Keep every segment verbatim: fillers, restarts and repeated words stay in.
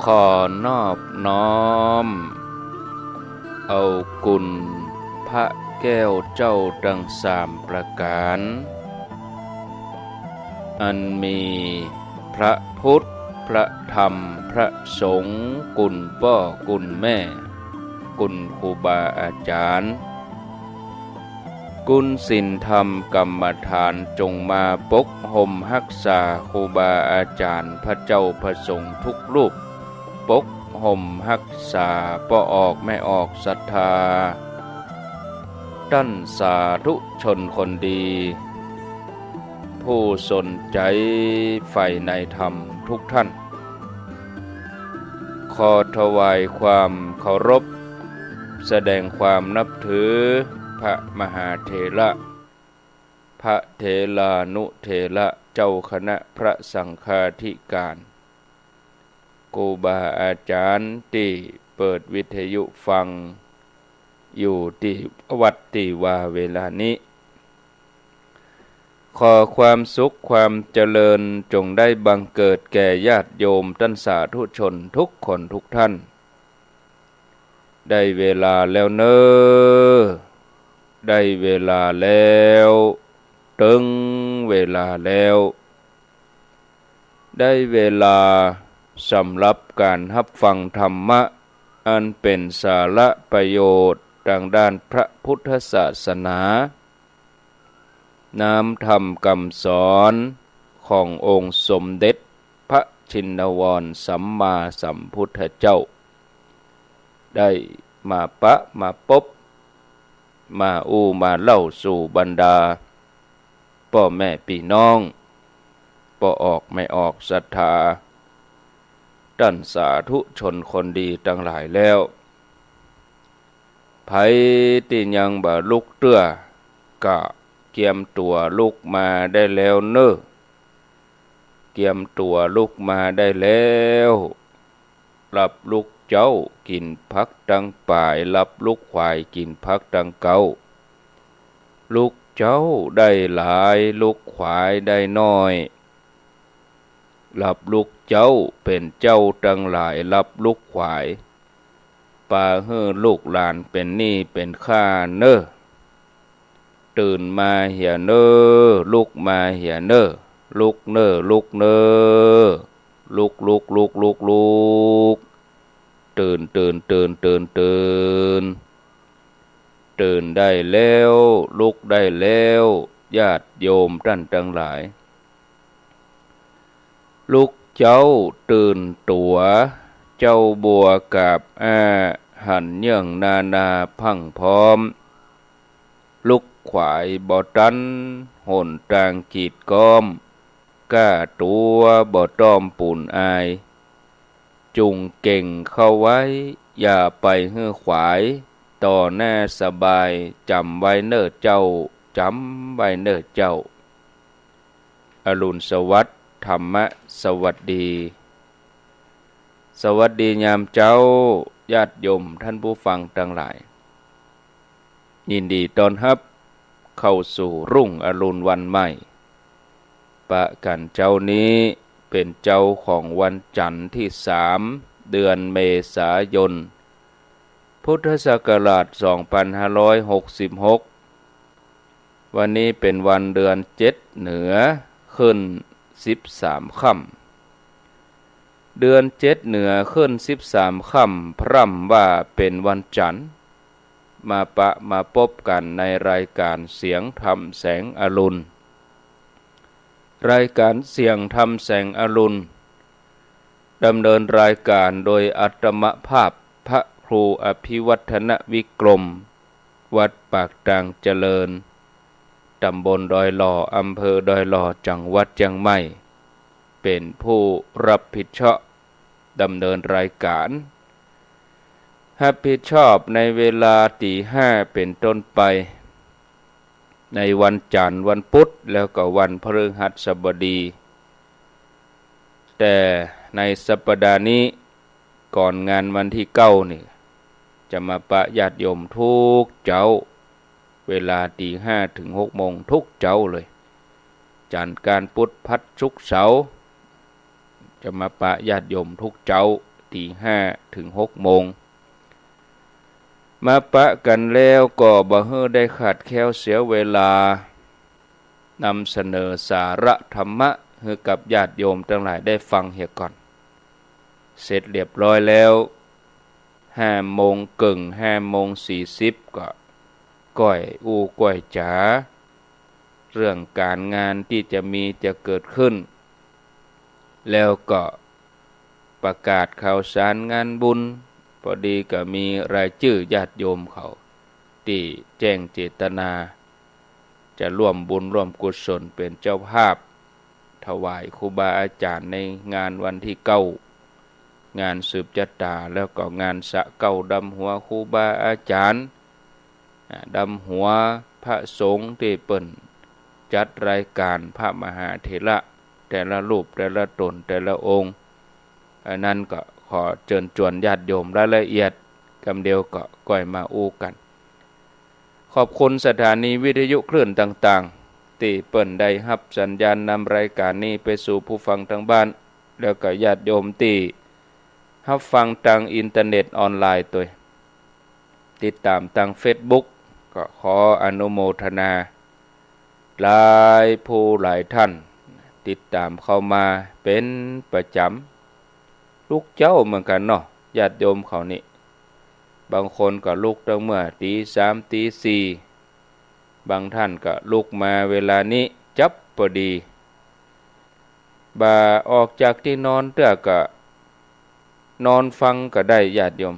ขอนอบน้อมเอาคุณพระแก้วเจ้าตังสามประก๋าน อันมีพระพุทธ พระธรรม พระสงฆ์ คุณป้อ คุณแม่ คุณครูบาอาจ๋ารย์ คุณศีลธรรมกรรมฐาน จงมาปกห่มฮักษาครูบาอาจ๋ารย์ พระเจ้าพระสงฆ์ทุกรูป ปกห่มฮักษาป้อออกแม่ออกศรัทธา ต้านสาธุชนคนดี ผู้สนใจ๋ใฝ่ในธรรมทุกท่าน ขอถวายความเคารพ แสดงความนับถือ พระมหาเถระ พระเถรานุเถระ เจ้าคณะพระสังฆาธิการ ครูบาอาจ๋ารย์ตี้เปิดวิทยุฟังอยู่ตี้วัดตี้วาเวลานี้ ขอความสุขความเจริญจงได้บังเกิดแก่ญาติโยมต้านสาธุชนทุกคนทุกท่าน ได้เวลาแล้วเน่อ ได้เวลาแล้ว เถิงเวลาแล้ว ได้เวลาสำหรับก๋านฮับฟังธรรมะ อันเป๋นสาระประโยชน์ตางด้านพระพุทธศาสนา น้ำธรรมกำสอนขององค์สมเด็จพระชินวรสัมมาสัมพุทธเจ้า ได้มาปะมาปบ มาอู้มาเล่าสู่บรรดาป้อแม่ปี้น้อง ป้อออกแม่ออกศรัทธา ต้านสาธุชนคนดีตังหลายแล้ว ใผตี้ยังบ่ลุกเตื้อ ก็เกียมตั๋วลุกมาได้แล้วเน่อ เกียมตั๋วลุกมาได้แล้ว หลับลุกเจ๊ากิ๋นผักตังป๋าย หลับลุกขวายกิ๋นผักตังเก๊า ลุกเจ๊าได้หลาย ลุกขวายได้น้อย หลับลุกเจ๊าเป๋นเจ้าตังหลาย หลับลุกขวาย ปาหื้อลูกหลานเป๋นหนี้เป๋นข้าเน่อ ตื่นมาเหียเน่อ ลุกมาเหียเน่อ ลุกเน่อ ลุกเน่อ ลุก ลุก ลุก ลุก ลุก ตื่น ตื่น ตื่น ตื่น ตื่น ตื่นได้แล้ว ลุกได้แล้ว ญาติโยมต้านตังหลาย ลุกเจ๊าตื่นตั๋ว เจ๊าบัวกาบอ้า หันเยื่องนานาพรั่งพร้อม ลุกขวายบ่ตัน หนตางกีดก๊อม ก้าตั๋วบ่ต้อมปูนอาย จุ่งเก่งเข้าไว้ อย่าไปหื้อขวาย ต่อหน้าสบาย จ๋ำไว้เน่อเจ้า จ๋ำไว้เน่อเจ้า อรุณสวัสดิ์ ธรรมะสวัสดี สวัสดียามเจ๊า ญาติโยมต้านผู้ฟังตังหลาย ยินดีต้อนฮับเข้าสู่รุ่งอรุณวันใหม่ ปะกั๋นเจ๊านี้เป๋นเจ๊าของวันจั๋นทร์ตี้สาม เดือนเมษายน พุทธศักราชสองพันห้าร้อยหกสิบหก วันนี้เป๋นวันเดือนเจ็ดเหนือขึ้นสิบสามค่ำ เดือนเจ็ดเหนือขึ้นสิบสามค่ำ พร่ำว่าเป๋นวันจั๋นทร์ มาปะมาปบกั๋นในรายก๋านเสียงธรรมแสงอรุณ รายก๋านเสียงธรรมแสงอรุณ ดำเนินรายก๋านโดยอาตมาภาพพระครูอภิวัฒนวิกรม วัดปากตางเจริญ ต๋ำบลดอยหล่อ อำเภอดอยหล่อ จังหวัดเจียงใหม่ เป๋นผู้ฮับผิดชอบดำเนินรายก๋าน ฮับผิดชอบในเวลาตี๋ห้าเป๋นต้นไป ในวันจั๋นทร์ วันพุธ แล้วก็วันพฤหัสบดี แต่ในสัปดาห์นี้ ก่อนงานวันตี้เก้านี่ จะมาปะญาติโยมทุกเจ๊า เวลาตี๋ห้าเถิงหกโมงทุกเจ๊าเลย จั๋นทร์ อังคาร พุธ พฤหัส ศุกร์ เสาร์ จะมาปะญาติโยมทุกเจ๊า ตีห้าเถิงหกโมง มาปะกั๋นแล้วก็บ่หื้อได้ขาดแคลนเสียเวลา นำเสนอสาระธรรมะหื้อกับญาติโยมตังหลายได้ฟังเหียก่อน เสร็จเรียบร้อยแล้ว ห้าโมงเกิ่ง ห้าโมงสี่สิบ ก็ก้อยอู้ก้อยจ๋า เรื่องก๋านงานตี้จะมีจะเกิดขึ้น แล้วก็ประกาศข่าวสารงานบุญ ปอดีก็มีรายจื้อญาติโยมเขาตี้แจ้งเจตนา จะร่วมบุญร่วมกุศลเป๋นเจ้าภาพ ถวายครูบาอาจ๋ารย์ในงานวันตี้เก้า งานสืบจะต๋า แล้วก็งานสะเก๊าดำหัวครูบาอาจ๋ารย์ อ่า ดำหัวพระสงฆ์ตี้เปิ้นจัดรายก๋านพระมหาเถระแต่ละรูปแต่ละต๋นแต่ละองค์ อันนั้นก็ขอเจิญจวนญาติโยมรายละเอียด กำเดียวก็ก้อยมาอู้กั๋น ขอบคุณสถานีวิทยุคลื่นต่างๆ ตี้เปิ้นได้ฮับสัญญาณนำรายก๋านนี้ไปสู่ผู้ฟังตางบ้าน แล้วก็ญาติโยมตี้ฮับฟังตางอินเทอร์เน็ตออนไลน์ตวย ติดต๋ามตางเฟซบุ๊ก ก็ขออนุโมทนา หลายผู้หลายต้าน ติดต๋ามเข้ามาเป๋นประจ๋ำ ลุกเจ๊าเหมือนกั๋นเนาะ ญาติโยมเขานี่ บางคนก็ลุกตั้งเมื่อตี๋สามตี๋สี่ บางต้านก็ลุกมาเวลานี้จั๊บปอดี บ่าออกจากตี้นอนเตื้อก็นอนฟังก็ได้ญาติโยม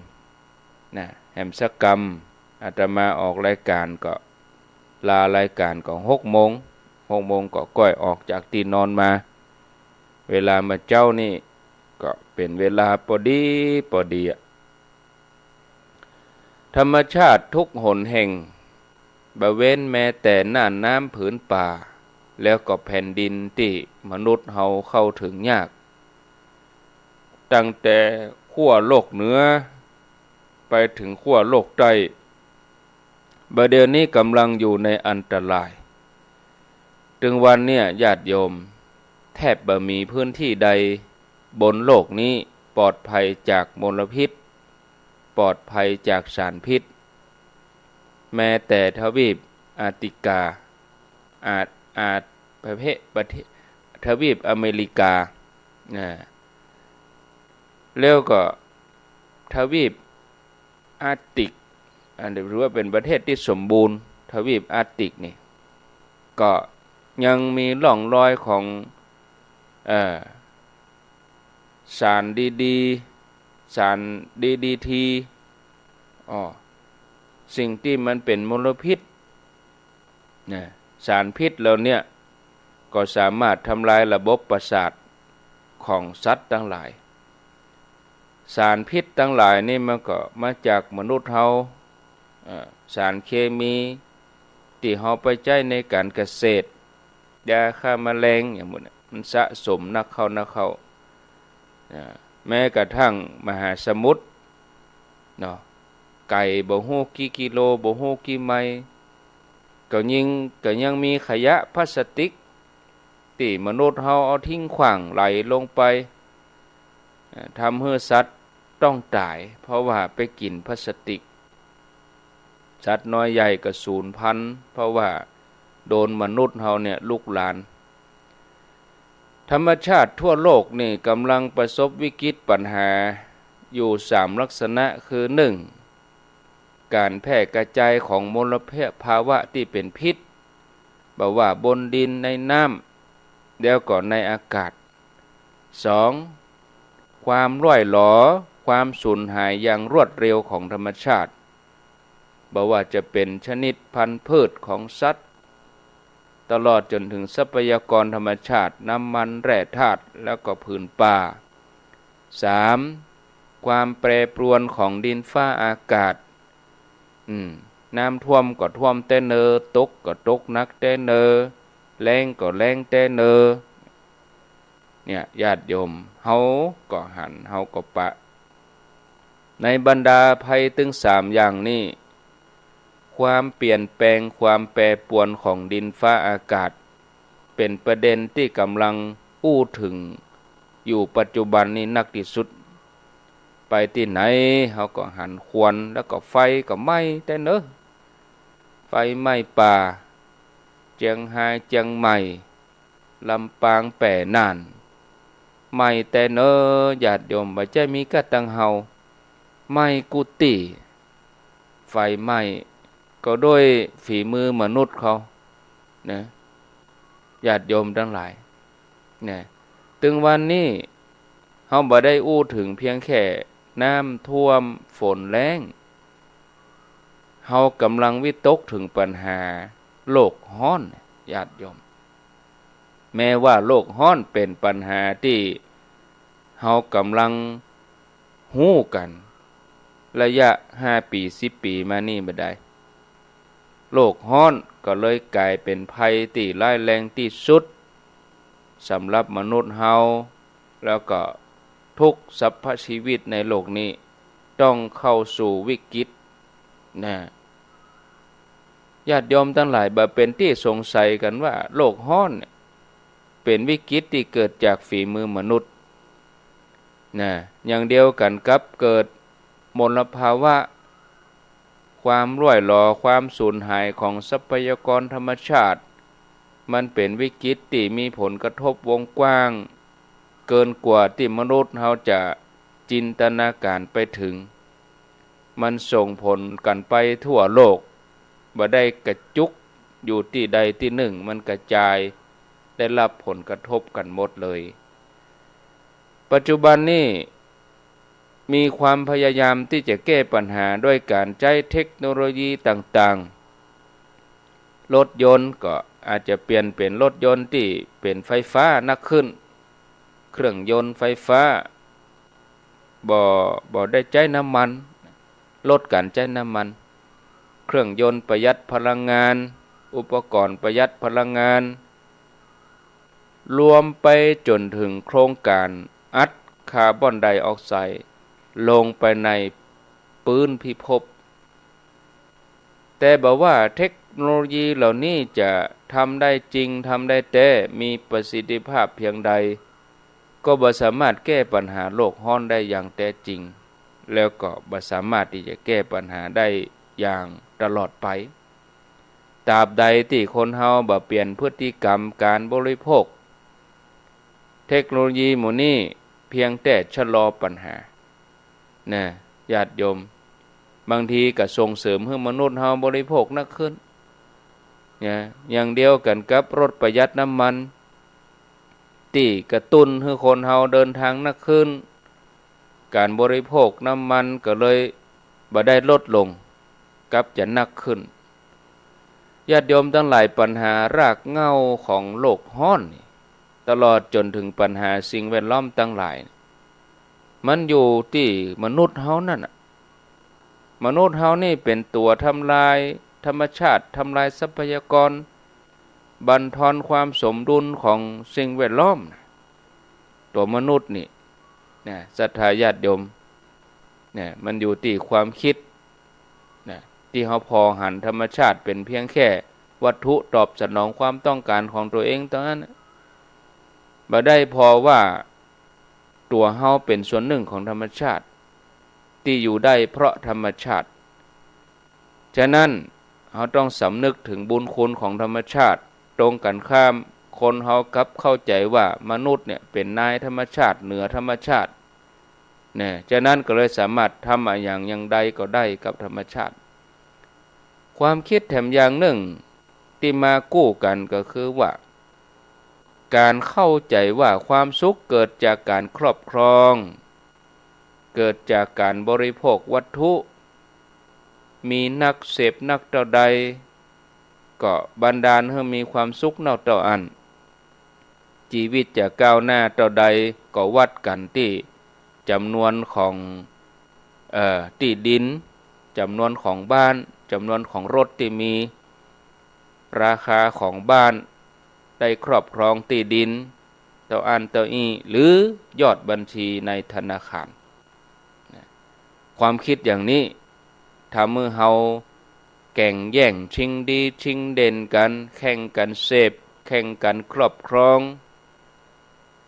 นะ แหมสักกำ อาตมาออกรายก๋านก็ ลารายก๋านก็หกโมง หกโมงก็ก้อยออกจากตี้นอนมา เวลามาเจ๊านี่ก็เป๋นเวลาปอดีปอดีอะ ธรรมชาติทุกหนแห่ง บ่เว้นแม้แต่น่านน้ำผืนป่า แล้วก็แผ่นดินตี้มนุษย์เฮาเข้าเถิงยาก ตั้งแต่ขั้วโลกเหนือไปเถิงขั้วโลกใต้ บ่าเดี่ยวนี้ก๋ำลังอยู่ในอันตราย ตึงวันเนี่ยญาติโยม แทบบ่มีพื้นที่ใดบนโลกนี้ปลอดภัยจากมลพิษ ปลอดภัยจากสารพิษ แม้แต่ทวีปอาร์กติกา อาจ อาจ ประเภท ประเทศ ทวีปอเมริกา นะ แล้วก็ทวีปอาร์กติก อันนี้ถือว่าเป๋นประเทศตี้สมบูรณ์ ทวีปอาร์กติกนี่ ก็ยังมีร่องรอยของ เอ่อ สารดีดีๆ สารดีดีที อ้อ สิ่งตี้มันเป๋นมลพิษ นะ สารพิษเหล่าเนี้ย ก็สามารถทำลายระบบประสาทของสัตว์ตังหลาย สารพิษตังหลายนี่มันก็มาจากมนุษย์เฮา เอ่อ สารเคมีตี้เฮาไปใจ๊ในก๋านเกษตร ยาฆ่าแมลงอย่างหมู่นี้ มันสะสมนักเข้านักเข้า อ่า แม้กระทั่งมหาสมุทรเนาะ ไก๋บ่ฮู้กี่กิโล บ่ฮู้กี่ไมล์ ก็ยิ่ง ก็ยังมีขยะพลาสติก ตี้มนุษย์เฮาเอาทิ้งขว้างไหลลงไป อ่า ทำหื้อสัตว์ต้องต๋าย เพราะว่าไปกิ๋นพลาสติก สัตว์น้อยใหญ่ก็สูญพันธุ์ เพราะว่าโดนมนุษย์เฮาเนี่ยลุกลาน ธรรมชาติทั่วโลกนี่ก๋ำลังประสบวิกฤตปัญหาอยู่สามลักษณะ คือ หนึ่ง ก๋านแพร่กระจายของมลภาวะตี้เป๋นพิษ บ่ว่าบนดิน ในน้ำ แล้วก็ในอากาศ สอง ความร่อยหรอ ความสูญหายอย่างรวดเร็วของธรรมชาติ บ่ว่าจะเป๋นชนิดพันธุ์พืชของสัตว์ ตลอดจ๋นเถิงทรัพยากรธรรมชาติ น้ำมัน แร่ธาตุ แล้วก็ผืนป่า สาม ความแปรปรวนของดินฟ้าอากาศ อืม น้ำท่วมก็ท่วมแต๊เนอ ตกก็ตกหนักแต๊เนอ แล้งก็แล้งแต๊เนอ เนี่ย ญาติโยม เฮาก็หัน เฮาก็ปะ ในบรรดาภัยตึงสามอย่างนี้ ความเปลี่ยนแปลง ความแปรปรวนของดินฟ้าอากาศ เป๋นประเด็นตี้ก๋ำลังอู้เถิงอยู่ปัจจุบันนี้นักตี้สุด ไปตี้ไหนเฮาก็หันควัน แล้วก็ไฟก็ไหม้แต๊เนาะ ไฟไหม้ป่า เจียงฮาย เจียงใหม่ ลำปาง แป้ น่าน ไหม้แต๊เนาะ ญาติโยม บ่ใจ้มีก้าตังเฮา ไหม้กู้ตี้ ไฟไหม้ก็ด้วยฝีมือมนุษย์เขานะ ญาติโยมตังหลายนะ ตึงวันนี้เฮาบ่ได้อู้เถิงเพียงแค่น้ำท่วมฝนแล้ง เฮาก่ำลังวิตกเถิงปัญหาโลกฮ้อน ญาติโยม แม้ว่าโลกฮ้อนเป๋นปัญหาตี้เฮาก่ำลังฮู้กั๋น ระยะห้าปี๋ สิบปี๋มานี่บ่ดาย โลกฮ้อนก็เลยก๋ายเป๋นภัยตี้ร้ายแรงตี้สุดสำหรับมนุษย์เฮา แล้วก็ทุกสรรพชีวิตในโลกนี้ต้องเข้าสู่วิกฤตนะ ญาติโยมตังหลาย บ่เป๋นตี้สงสัยกั๋นว่าโลกฮ้อนเนี่ยเป๋นวิกฤตตี้เกิดจากฝีมือมนุษย์นะ อย่างเดียวกั๋นกับเกิดมลภาวะ ความร่อยหรอ ความสูญหายของทรัพยากรธรรมชาติ มันเป๋นวิกฤตตี้มีผลกระทบวงกว้าง เกินกว่าตี้มนุษย์เฮาจะจินตนาก๋ารไปเถิง มันส่งผลกั๋นไปทั่วโลก บ่ได้กระจุกอยู่ตี้ใดตี้นึ่ง มันกระจาย ได้รับผลกระทบกั๋นหมดเลย ปัจจุบันนี้มีความพยายามตี้จะแก้ปัญหาด้วยก๋านใจ๊เทคโนโลยีต่างๆ รถยนต์ก็อาจจะเปลี่ยนเป๋นรถยนต์ตี้เป๋นไฟฟ้านักขึ้น เครื่องยนต์ไฟฟ้า บ่ บ่ได้ใจ๊น้ำมัน ลดก๋านใจ๊น้ำมัน เครื่องยนต์ประหยัดพลังงาน อุปกรณ์ประหยัดพลังงาน รวมไปจ๋นเถิงโครงก๋านอัดคาร์บอนไดออกไซด์ลงไปในปื๊นพิภพ แต่บ่ว่าเทคโนโลยีเหล่านี้จะทำได้จริง ทำได้แต๊ มีประสิทธิภาพเพียงใด ก็บ่สามารถแก้ปัญหาโลกฮ้อนได้อย่างแต๊จริง แล้วก็บ่สามารถตี้จะแก้ปัญหาได้อย่างตลอดไป ตราบใดตี้คนเฮาบ่เปลี่ยนพฤติกรรมก๋านบริโภค เทคโนโลยีหมู่นี้เพียงแต่ชะลอปัญหา นะ ญาติโยม บางทีก็ส่งเสริมหื้อมนุษย์เฮาบริโภคนักขึ้น นะ อย่างเดียวกั๋นกับรถประหยัดน้ำมัน ตี้กระตุ้นหื้อคนเฮาเดินทางนักขึ้น ก๋านบริโภคน้ำมันก็เลยบ่ได้ลดลง กลับจะนักขึ้น ญาติโยมตังหลาย ปัญหารากเหง้าของโลกฮ้อนนี่ ตลอดจ๋นเถิงปัญหาสิ่งแวดล้อมตังหลาย มันอยู่ตี้มนุษย์เฮานั่นน่ะ มนุษย์เฮานี่เป๋นตั๋วทำลายธรรมชาติ ทำลายทรัพยากร บั่นทอนความสมดุลของสิ่งแวดล้อมน่ะ ตั๋วมนุษย์นี่ นะ ศรัทธาญาติโยม นะ มันอยู่ตี้ความกึ๊ด นะ ตี้เฮาผ่อหันธรรมชาติเป๋นเพียงแค่วัตถุตอบสนองความต้องก๋านของตั๋วเองเต้านั้น บ่ได้ผ่อว่าตั๋วเฮาเป๋นส่วนนึ่งของธรรมชาติ ตี้อยู่ได้เพราะธรรมชาติ ฉะนั้น เฮาต้องสำนึกเถิงบุญคุณของธรรมชาติ ตรงกั๋นข้าม คนเฮากลับเข้าใจ๋ว่ามนุษย์เนี่ยเป๋นนายธรรมชาติ เหนือธรรมชาติ นะ ฉะนั้นก็เลยสามารถทำอะหยังอย่างใดก็ได้กับธรรมชาติ ความกึ๊ดแถมอย่างนึ่งตี้มากู้กั๋นก็คือว่า ก๋านเข้าใจ๋ว่าความสุขเกิดจากก๋านครอบครอง เกิดจากก๋านบริโภควัตถุ มีนักเสพนักเต้าใด ก็บันดาลหื้อมีความสุขนักเต้าอั้น จีวิตจะก้าวหน้าเต้าใด ก็วัดกั๋นตี้จ๋ำนวนของ เอ่อ ตี้ดิน จ๋ำนวนของบ้าน จ๋ำนวนของรถตี้มี ราคาของบ้าน ได้ครอบครองตี้ดิน เต้าอั้นเต้าอี้ หรือยอดบัญชีในธนาคาร นะ ความกึ๊ดอย่างนี้ ทำหื้อเฮาแก่งแย่งชิงดีชิงเด่นกั๋น แข่งกั๋นเสพ แข่งกั๋นครอบครอง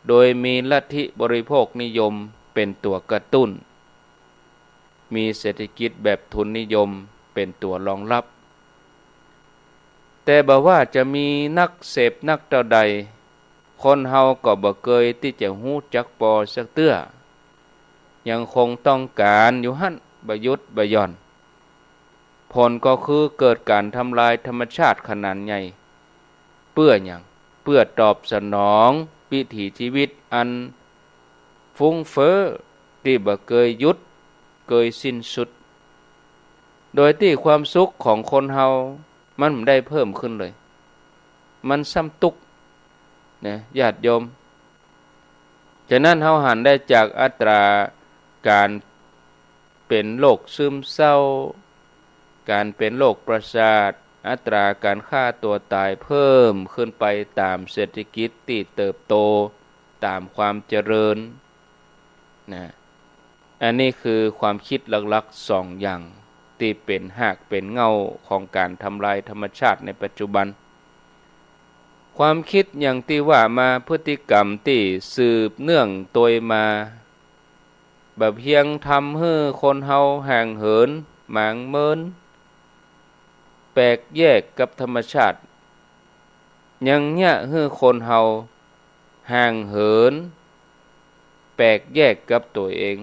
โดยมีลัทธิบริโภคนิยมเป๋นตั๋วกระตุ้น มีเศรษฐกิจแบบทุนนิยมเป๋นตั๋วรองรับ แต่บ่ว่าจะมีนักเสพนักเต้าใด คนเฮาก็บ่เกยตี้จะฮู้จักปอสักเตื้อ ยังคงต้องก๋านอยู่หั้น บ่หยุดบ่หย่อน ผลก็คือเกิดก๋านทำลายธรรมชาติขนาดใหญ่ เปื้อหยัง เปื้อตอบสนองวิถีชีวิตอัน ฟุ้งเฟ้อตี้บ่เกยหยุดเกยสิ้นสุด โดยตี้ความสุขของคนเฮามันบ่ได้เพิ่มขึ้นเลย มันซ้ำตุ๊กนะญาติโยม ฉะนั้นเฮาหันได้จากอัตราก๋านเป๋นโรคซึมเศร้า ก๋านเป๋นโรคประสาท อัตราก๋านฆ่าตั๋วต๋ายเพิ่มขึ้นไปต๋ามเศรษฐกิจตี้เติบโต ต๋ามความเจริญนะ อันนี้คือความคิดหลักๆ สองอย่างตี้เป๋นฮากเป๋นเหง้าของก๋านทำลายธรรมชาติในปัจจุบัน ความคิดอย่างตี้ว่ามา พฤติกรรมตี้สืบเนื่องตวยมา บ่เพียงทำหื้อคนเฮาห่างเหินหมางเมิน แปลกแยกกับธรรมชาติ ยังเยียะหื้อคนเฮาห่างเหินแปลกแยกกับตั๋วเอง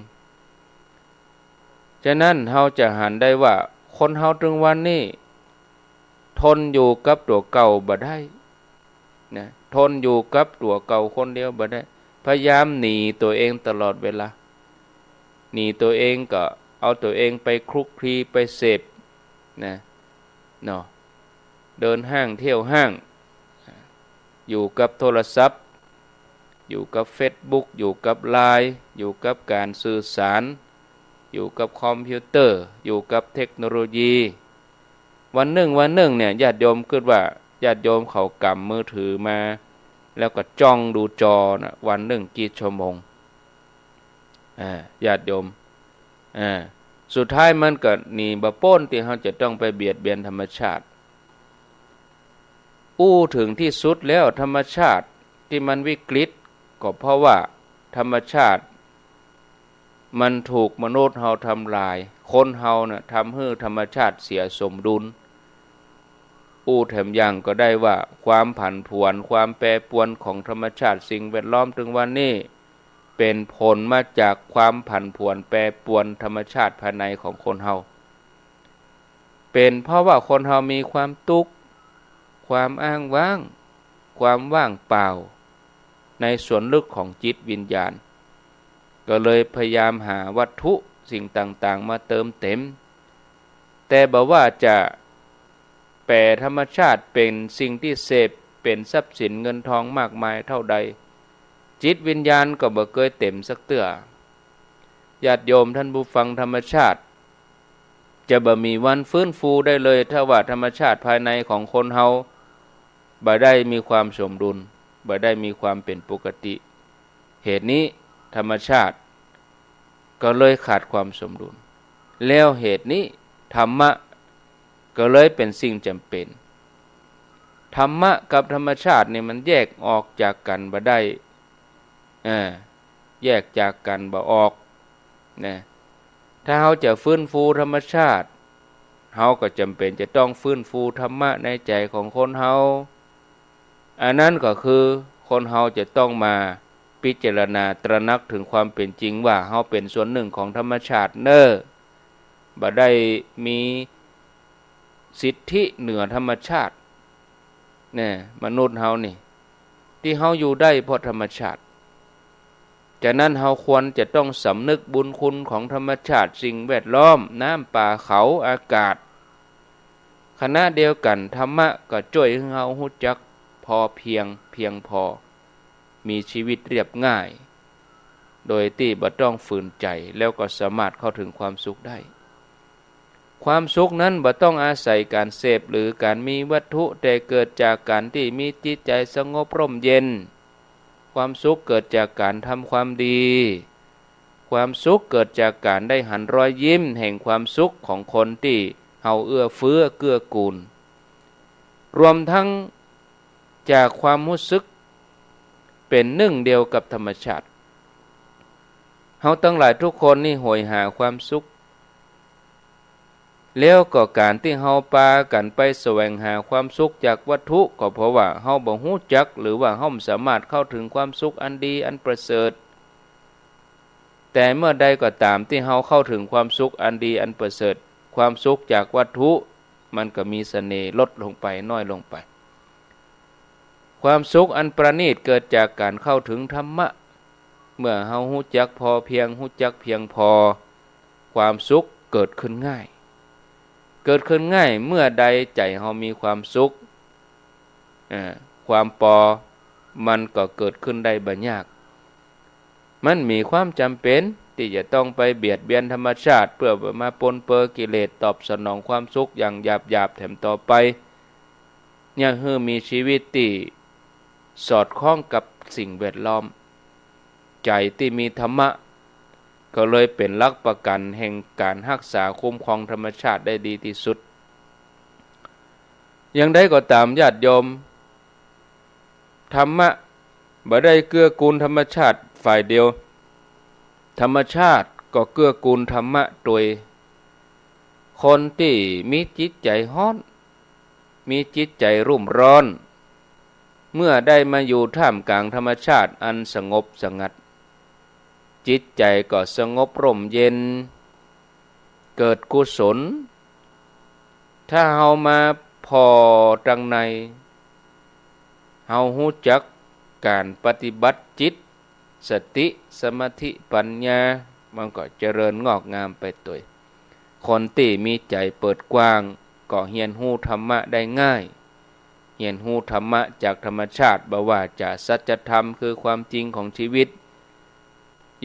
ฉะนั้นเฮาจะหันได้ว่าคนเฮาตึงวันนี้ทนอยู่กับตั๋วเก่าบ่ได้นะ ทนอยู่กับตั๋วเก่าคนเดียวบ่ได้ พยายามหนีตั๋วเองตลอดเวลา หนีตั๋วเองก็เอาตั๋วเองไปคลุกคลีไปเสพนะ เนาะ เดินห้างเที่ยวห้าง อยู่กับโทรศัพท์ อยู่กับเฟซบุ๊ก อยู่กับไลน์ อยู่กับก๋านสื่อสาร อยู่กับคอมพิวเตอร์ อยู่กับเทคโนโลยี วันนึ่งวันนึ่งเนี่ย ญาติโยมกึ๊ดว่าญาติโยมเขาก๋ำมือถือมา แล้วก็จ้องดูจอนะ วันนึ่งกี่ชั่วโมง อ่า ญาติโยม อ่า สุดท้ายมันก็หนีบ่ป๊นตี้เฮาจะต้องไปเบียดเบียนธรรมชาติ อู้เถิงตี้สุดแล้วธรรมชาติตี้มันวิกฤต ก็เพราะว่าธรรมชาติมันถูกมนุษย์เฮาทำลาย คนเฮาน่ะทำหื้อธรรมชาติเสียสมดุล อู้แถมอย่างก็ได้ว่าความผันผวน ความแปรปรวนของธรรมชาติสิ่งแวดล้อมตึงวันนี้ เป๋นผลมาจากความผันผวนแปรปรวนธรรมชาติภายในของคนเฮา เป๋นเพราะว่าคนเฮามีความตุ๊กข์ ความอ้างว้าง ความว่างเปล่า ในส่วนลึกของจิตวิญญาณ ก็เลยพยายามหาวัตถุสิ่งต่างๆ มาเติมเต็ม แต่บ่ว่าจะแป๋ธรรมชาติเป๋นสิ่งตี้เสพ เป๋นทรัพย์สินเงินทองมากมายเต้าใด จิตวิญญาณก็บ่เกยเต๋มสักเตื้อ ญาติโยมท่านผู้ฟัง ธรรมชาติจะบ่มีวันฟื้นฟูได้เลย ถ้าว่าธรรมชาติภายในของคนเฮาบ่ได้มีความสมดุล บ่ได้มีความเป๋นปกติ เหตุนี้ธรรมชาติก็เลยขาดความสมดุล แล้วเหตุนี้ธรรมะก็เลยเป๋นสิ่งจ๋ำเป๋น ธรรมะกับธรรมชาตินี่มันแยกออกจากกั๋นบ่ได้ อ่า แยกจากกั๋นบ่ออกนะ ถ้าเฮาจะฟื้นฟูธรรมชาติ เฮาก็จ๋ำเป๋นจะต้องฟื้นฟูธรรมะในใจ๋ของคนเฮา อันนั้นก็คือคนเฮาจะต้องมาพิจารณาตระหนักเถิงความเป๋นจริงว่าเฮาเป๋นส่วนนึ่งของธรรมชาติเน่อ บ่ได้มีสิทธิเหนือธรรมชาติ แน่ มนุษย์เฮานี่ ตี้เฮาอยู่ได้เพราะธรรมชาติ ฉะนั้นเฮาควรจะต้องสำนึกบุญคุณของธรรมชาติ สิ่งแวดล้อม น้ำ ป่า เขา อากาศ ขณะเดียวกั๋นธรรมะก็จ้วยหื้อเฮาฮู้จักพอเพียง เพียงพอ มีชีวิตเรียบง่าย โดยตี้บ่ต้องฝืนใจ๋ แล้วก็สามารถเข้าเถิงความสุขได้ ความสุขนั้นบ่ต้องอาศัยก๋านเสพหรือก๋านมีวัตถุ แต่เกิดจากก๋านตี้มีจิตใจ๋สงบร่มเย็น ความสุขเกิดจากก๋านทำความดี ความสุขเกิดจากก๋านได้หันรอยยิ้มแห่งความสุขของคนตี้เฮาเอื้อเฟื้อเกื้อกูล รวมทั้งจากความฮู้สึกเป๋นนึ่งเดียวกับธรรมชาติ เฮาตังหลายทุกคนนี่โหยหาความสุข แล้วก็ก๋านตี้เฮาปากั๋นไปแสวงหาความสุขจากวัตถุ ก็เพราะว่าเฮาบ่ฮู้จัก หรือว่าเฮาบ่สามารถเข้าเถิงความสุขอันดีอันประเสริฐ แต่เมื่อใดก็ต๋ามตี้เฮาเข้าเถิงความสุขอันดีอันประเสริฐ ความสุขจากวัตถุมันก็มีเสน่ห์ลดลงไป น้อยลงไป ความสุขอันประณีตเกิดจากก๋านเข้าเถิงธรรมะ เมื่อเฮาฮู้จักพอเพียง ฮู้จักเพียงพอ ความสุขเกิดขึ้นง่าย เกิดขึ้นง่าย เมื่อใดใจ๋เฮามีความสุข อ่า ความปอมันก็เกิดขึ้นได้บ่ยาก มันมีความจ๋ำเป๋นตี้จะต้องไปเบียดเบียนธรรมชาติ เปื้อมาปนเปื้อกิเลส ตอบสนองความสุขอย่างหยาบๆ แถมต่อไป เยียะหื้อมีชีวิตตี้สอดคล้องกับสิ่งแวดล้อม ใจ๋ตี้มีธรรมะ ก็เลยเป๋นหลักประกั๋นแห่งก๋านฮักษาคุ้มครองธรรมชาติได้ดีตี้สุด อย่างใดก็ต๋ามญาติโยม ธรรมะบ่ได้เกื้อกูลธรรมชาติฝ่ายเดียว ธรรมชาติก็เกื้อกูลธรรมะตวย คนตี้มีจิตใจ๋ฮ้อน มีจิตใจ๋รุ่มร้อน เมื่อได้มาอยู่ท่ามกลางธรรมชาติอันสงบสงัด จิตใจ๋ก็สงบร่มเย็น เกิดกุศล ถ้าเฮามาผ่อตังใน เฮาฮู้จักก๋านปฏิบัติจิต สติ สมาธิ ปัญญา มันก็เจริญงอกงามไปตวย คนตี้มีใจ๋เปิดกว้างก็เฮียนฮู้ธรรมะได้ง่าย เฮียนฮู้ธรรมะจากธรรมชาติ บ่ว่าจะสัจธรรมคือความจริงของชีวิต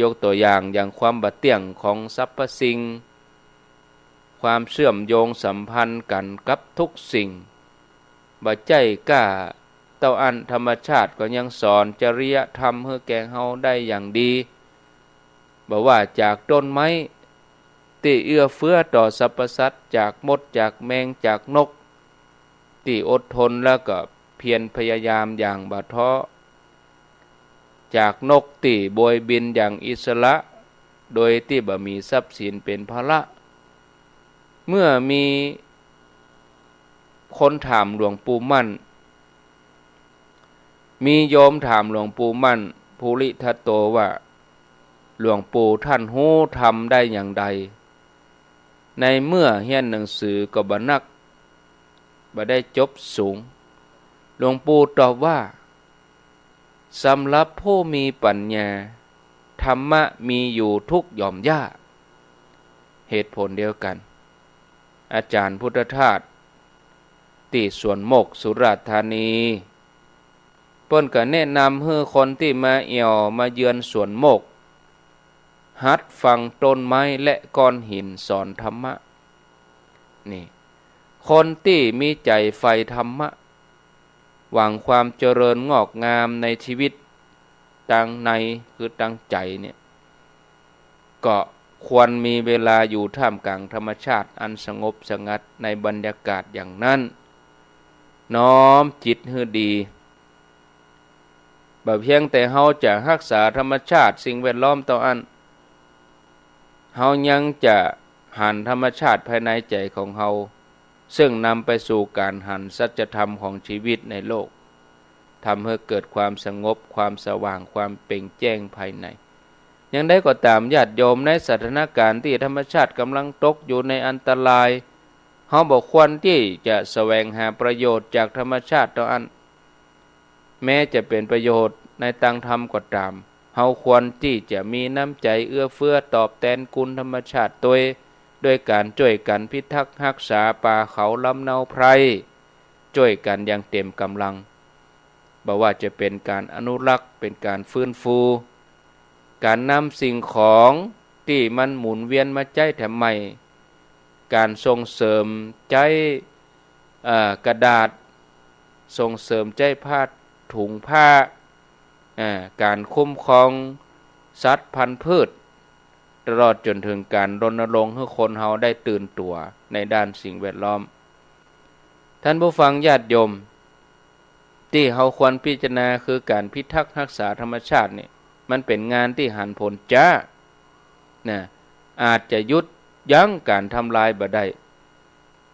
ยกตั๋วอย่าง อย่างความบ่เตี้ยงของสรรพสิ่ง ความเชื่อมโยงสัมพันธ์กั๋นกับทุกสิ่ง บ่ใจ้ก้าเต้าอั้น ธรรมชาติก็ยังสอนจริยธรรมหื้อแก่เฮาได้อย่างดี บ่ว่าจากต้นไม้ตี้เอื้อเฟื้อต่อสรรพสัตว์ จากมด จากแมง จากนกตี้อดทนแล้วก็เพียรพยายามอย่างบ่ท้อ จากนกตี้โบยบินอย่างอิสระ โดยตี้บ่มีทรัพย์สินเป๋นภาระ เมื่อมีคนถามหลวงปู่มั่น มีโยมถามหลวงปู่มั่น ภูริทัตโต ว่า หลวงปู่ต้านฮู้ธรรมได้อย่างใด ในเมื่อเฮียนหนังสือก็บ่นัก บ่ได้จบสูง หลวงปู่ตอบว่า สำหรับผู้มีปัญญา ธรรมะมีอยู่ทุกหย่อมหญ้า เหตุผลเดียวกั๋น อาจ๋ารย์พุทธทาส ตี้สวนโมกข์สุราษฎร์ธานี เปิ้นก็แนะนำหื้อคนตี้มาแอ่วมาเยือนสวนโมกข์ หัดฟังต้นไม้และก้อนหินสอนธรรมะ นี่ คนตี้มีใจ๋ใฝ่ธรรมะ หวังความเจริญงอกงามในชีวิต ตังในคือตังใจ๋เนี่ย ก็ควรมีเวลาอยู่ท่ามกลางธรรมชาติอันสงบสงัดในบรรยากาศอย่างนั้น น้อมจิตหื้อดี บ่เพียงแต่เฮาจะฮักษาธรรมชาติสิ่งแวดล้อมเต้าอั้น เฮายังจะหันธรรมชาติภายในใจ๋ของเฮา ซึ่งนำไปสู่ก๋านหันสัจธรรมของชีวิตในโลก ทำให้เกิดความสงบ ความสว่าง ความเปล่งแจ้งภายใน อย่างใดก็ต๋ามญาติโยม ในสถานการณ์ตี้ธรรมชาติก่ำลังตกอยู่ในอันตราย เฮาบ่ควรตี้จะแสวงหาประโยชน์จากธรรมชาติเต้าอั้น แม้จะเป๋นประโยชน์ในตางธรรมก็ต๋าม เฮาควรตี้จะมีน้ำใจ๋เอื้อเฟื้อตอบแตนคุณธรรมชาติตวย ด้วยก๋านจ้วยกั๋นพิทักษ์ฮักษาป่าเขาลำเนาไพร จ้วยกั๋นอย่างเต๋มก่ำลัง บ่ว่าจะเป๋นก๋านอนุรักษ์ เป๋นก๋านฟื้นฟู ก๋านนำสิ่งของตี้มันหมุนเวียนมาใจ๊แถมใหม่ ก๋านส่งเสริมใจ๊ เอ่อ กระดาษ ส่งเสริมใจ๊ผ้าถุงผ้า อ่า ก๋านคุ้มครองสัตว์พันธุ์พืช ตลอดจ๋นเถิงก๋านรณรงค์หื้อคนเฮาได้ตื่นตั๋วในด้านสิ่งแวดล้อม ท่านผู้ฟังญาติโยม ตี้เฮาควรพิจารณาคือก๋านพิทักษ์ฮักษาธรรมชาตินี่ มันเป๋นงานตี้หันผลจ๊า นะ อาจจะหยุดยั้งก๋านทำลายบ่ได้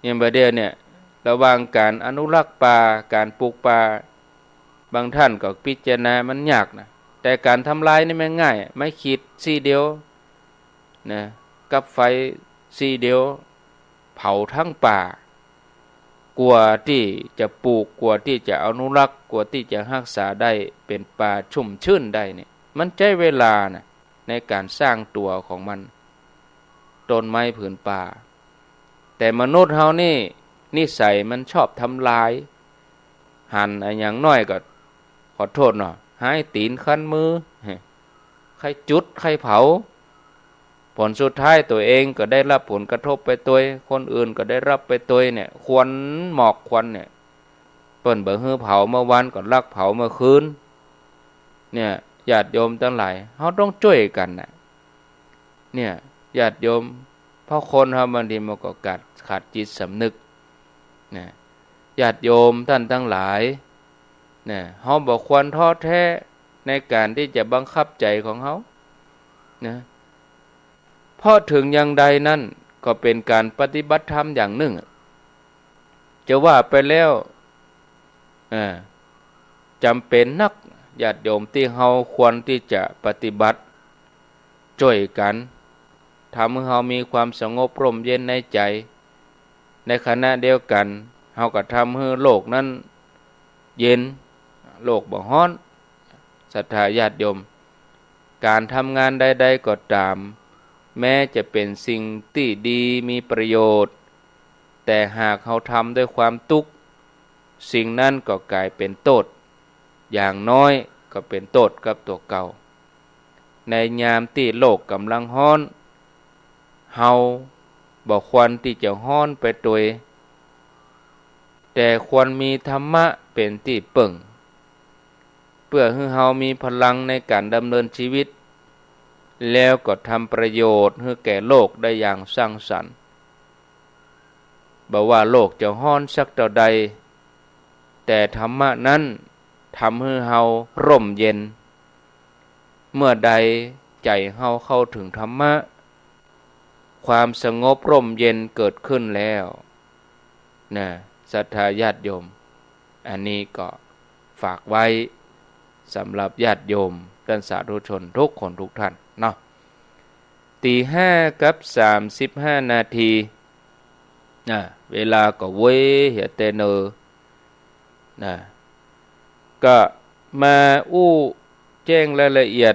เนี่ย บ่าเดี่ยวเนี่ย ระหว่างก๋านอนุรักษ์ป่า ก๋านปลูกป่า บางต้านก็พิจารณามันยากนะ แต่ก๋านทำลายนี่มันง่าย ไม้ขีดซี้เดียวนะ กับไฟซี้เดียว เผาตึงป่า กว่าตี้จะปลูก กว่าตี้จะอนุรักษ์ กว่าตี้จะฮักษาได้เป๋นป่าชุ่มจื้นได้เนี่ย มันใจ๊เวลานะ ในก๋านสร้างตั๋วของมัน ต้นไม้ผืนป่า แต่มนุษย์เฮานี่ นิสัยมันชอบทำลาย หันอะหยังน้อยก็ ขอโต้ษเนาะ หายตี๋นคันมือ ใค่จุด ใค่เผา ผลสุดท้ายตั๋วเองก็ได้ฮับผลกระทบไปตวย คนอื่นก็ได้ฮับไปตวยเนี่ย ควัน หมอกควันเนี่ย เปิ้นบ่หื้อเผาเมื่อวานก็ลักเผาเมื่อคืน เนี่ย ญาติโยมตังหลาย เฮาต้องจ้วยกั๋นนะ เนี่ย ญาติโยม เพราะคนเฮาบางทีมันก็ขาด ขาดจิตสำนึกนะ ญาติโยมต้านตังหลายนะ เฮาบ่ควรท้อแท้ในก๋านตี้จะบังคับใจ๋ของเฮานะ เพราะเถิงอย่างใดนั้นก็เป๋นก๋านปฏิบัติธรรมอย่างนึ่ง จะว่าไปแล้ว อ่า จ๋ำเป๋นนัก ญาติโยม ตี้เฮาควรตี้จะปฏิบัติ จ้วยกั๋น ทำหื้อเฮามีความสงบร่มเย็นในใจ๋ ในขณะเดียวกั๋น เฮาก็ทำหื้อโลกนั้นเย็น โลกบ่ฮ้อน ศรัทธาญาติโยม ก๋านทำงานใดๆ ก็ต๋าม แม้จะเป๋นสิ่งตี้ดีมีประโยชน์ แต่หากเฮาทำด้วยความตุ๊กข์ สิ่งนั้นก็ก๋ายเป๋นโต้ษ อย่างน้อยก็เป๋นโต้ษกับตั๋วเก่า ในยามตี้โลกก่ำลังฮ้อน เฮาบ่ควรตี้จะฮ้อนไปตวย แต่ควรมีธรรมะเป๋นตี้เปิ้ง เปื้อหื้อเฮามีพลังในก๋านดำเนินชีวิต แล้วก็ทำประโยชน์หื้อแก่โลกได้อย่างสร้างสรรค์ บ่ว่าโลกจะฮ้อนสักเต้าใด แต่ธรรมะนั้นทำหื้อเฮาร่มเย็น เมื่อใดใจ๋เฮาเข้าเถิงธรรมะ ความสงบร่มเย็นเกิดขึ้นแล้วนะ ศรัทธาญาติโยม อันนี้ก็ฝากไว้สำหรับญาติโยมต้านสาธุชนทุกคนทุกท่านเนาะ ตี๋ห้ากับสามสิบห้านาที นะ เวลาก็เว้ยเหียเตเนอ นะ ก็มาอู้แจ้งรายละเอียด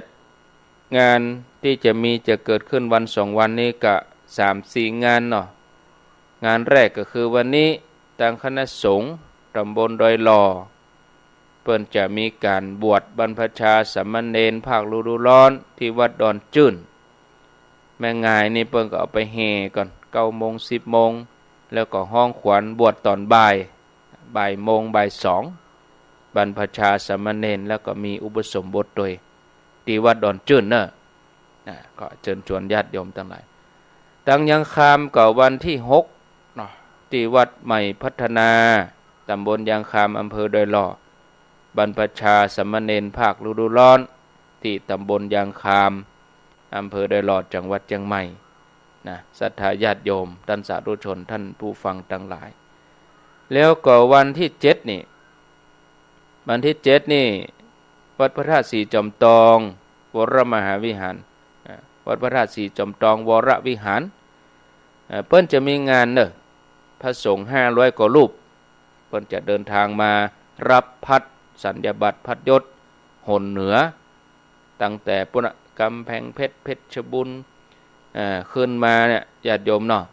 งานตี้จะมีจะเกิดขึ้นวันสองวันนี้ก็สามสี่งานเนาะ งานแรกก็คือวันนี้ตางคณะสงฆ์ตำบลดอยหล่อ เปิ้นจะมีก๋านบวชบรรพชาสามเณรภาคฤดูร้อนตี้วัดดอนจื้น แม่งายนี่เปิ้นก็เอาไปแห่ก่อน เก้าโมง สิบโมง แล้วก็ฮ้องขวัญบวชต๋อนบ่าย บ่ายโมง บ่ายสอง บรรพชาสามเณร แล้วก็มีอุปสมบทตวย ตี้วัดดอนจื้นเน่อ นะ ก็เจิญจวนญาติโยมตังหลาย ตางยางคามก็วันตี้หกเนาะ ตี้วัดใหม่พัฒนา ตำบลยางคาม อำเภอดอยหล่อ บรรพชาสามเณรภาคฤดูร้อน ตี้ตำบลยางคาม อำเภอดอยหล่อ จังหวัดเจียงใหม่ นะ ศรัทธาญาติโยม ต้านสาธุชน ต้านผู้ฟังตังหลาย แล้วก็วันตี้เจ็ดนี่ วันตี้เจ็ดนี่ วัดพระธาตุศรีจอมตอง วรมหาวิหาร อ่า วัดพระธาตุศรีจอมตอง วรวิหาร อ่า เปิ้นจะมีงานเน่อ พระสงฆ์ห้าร้อยกว่ารูป เปิ้นจะเดินทางมาฮับพัตรสัญญาบัตรพัตรยศหนเหนือ ตั้งแต่ปู๊นน่ะ ก๋ำแพงเพชร เพชรบูรณ์ อ่า ขึ้นมาเนี่ย ญาติโยมเนาะ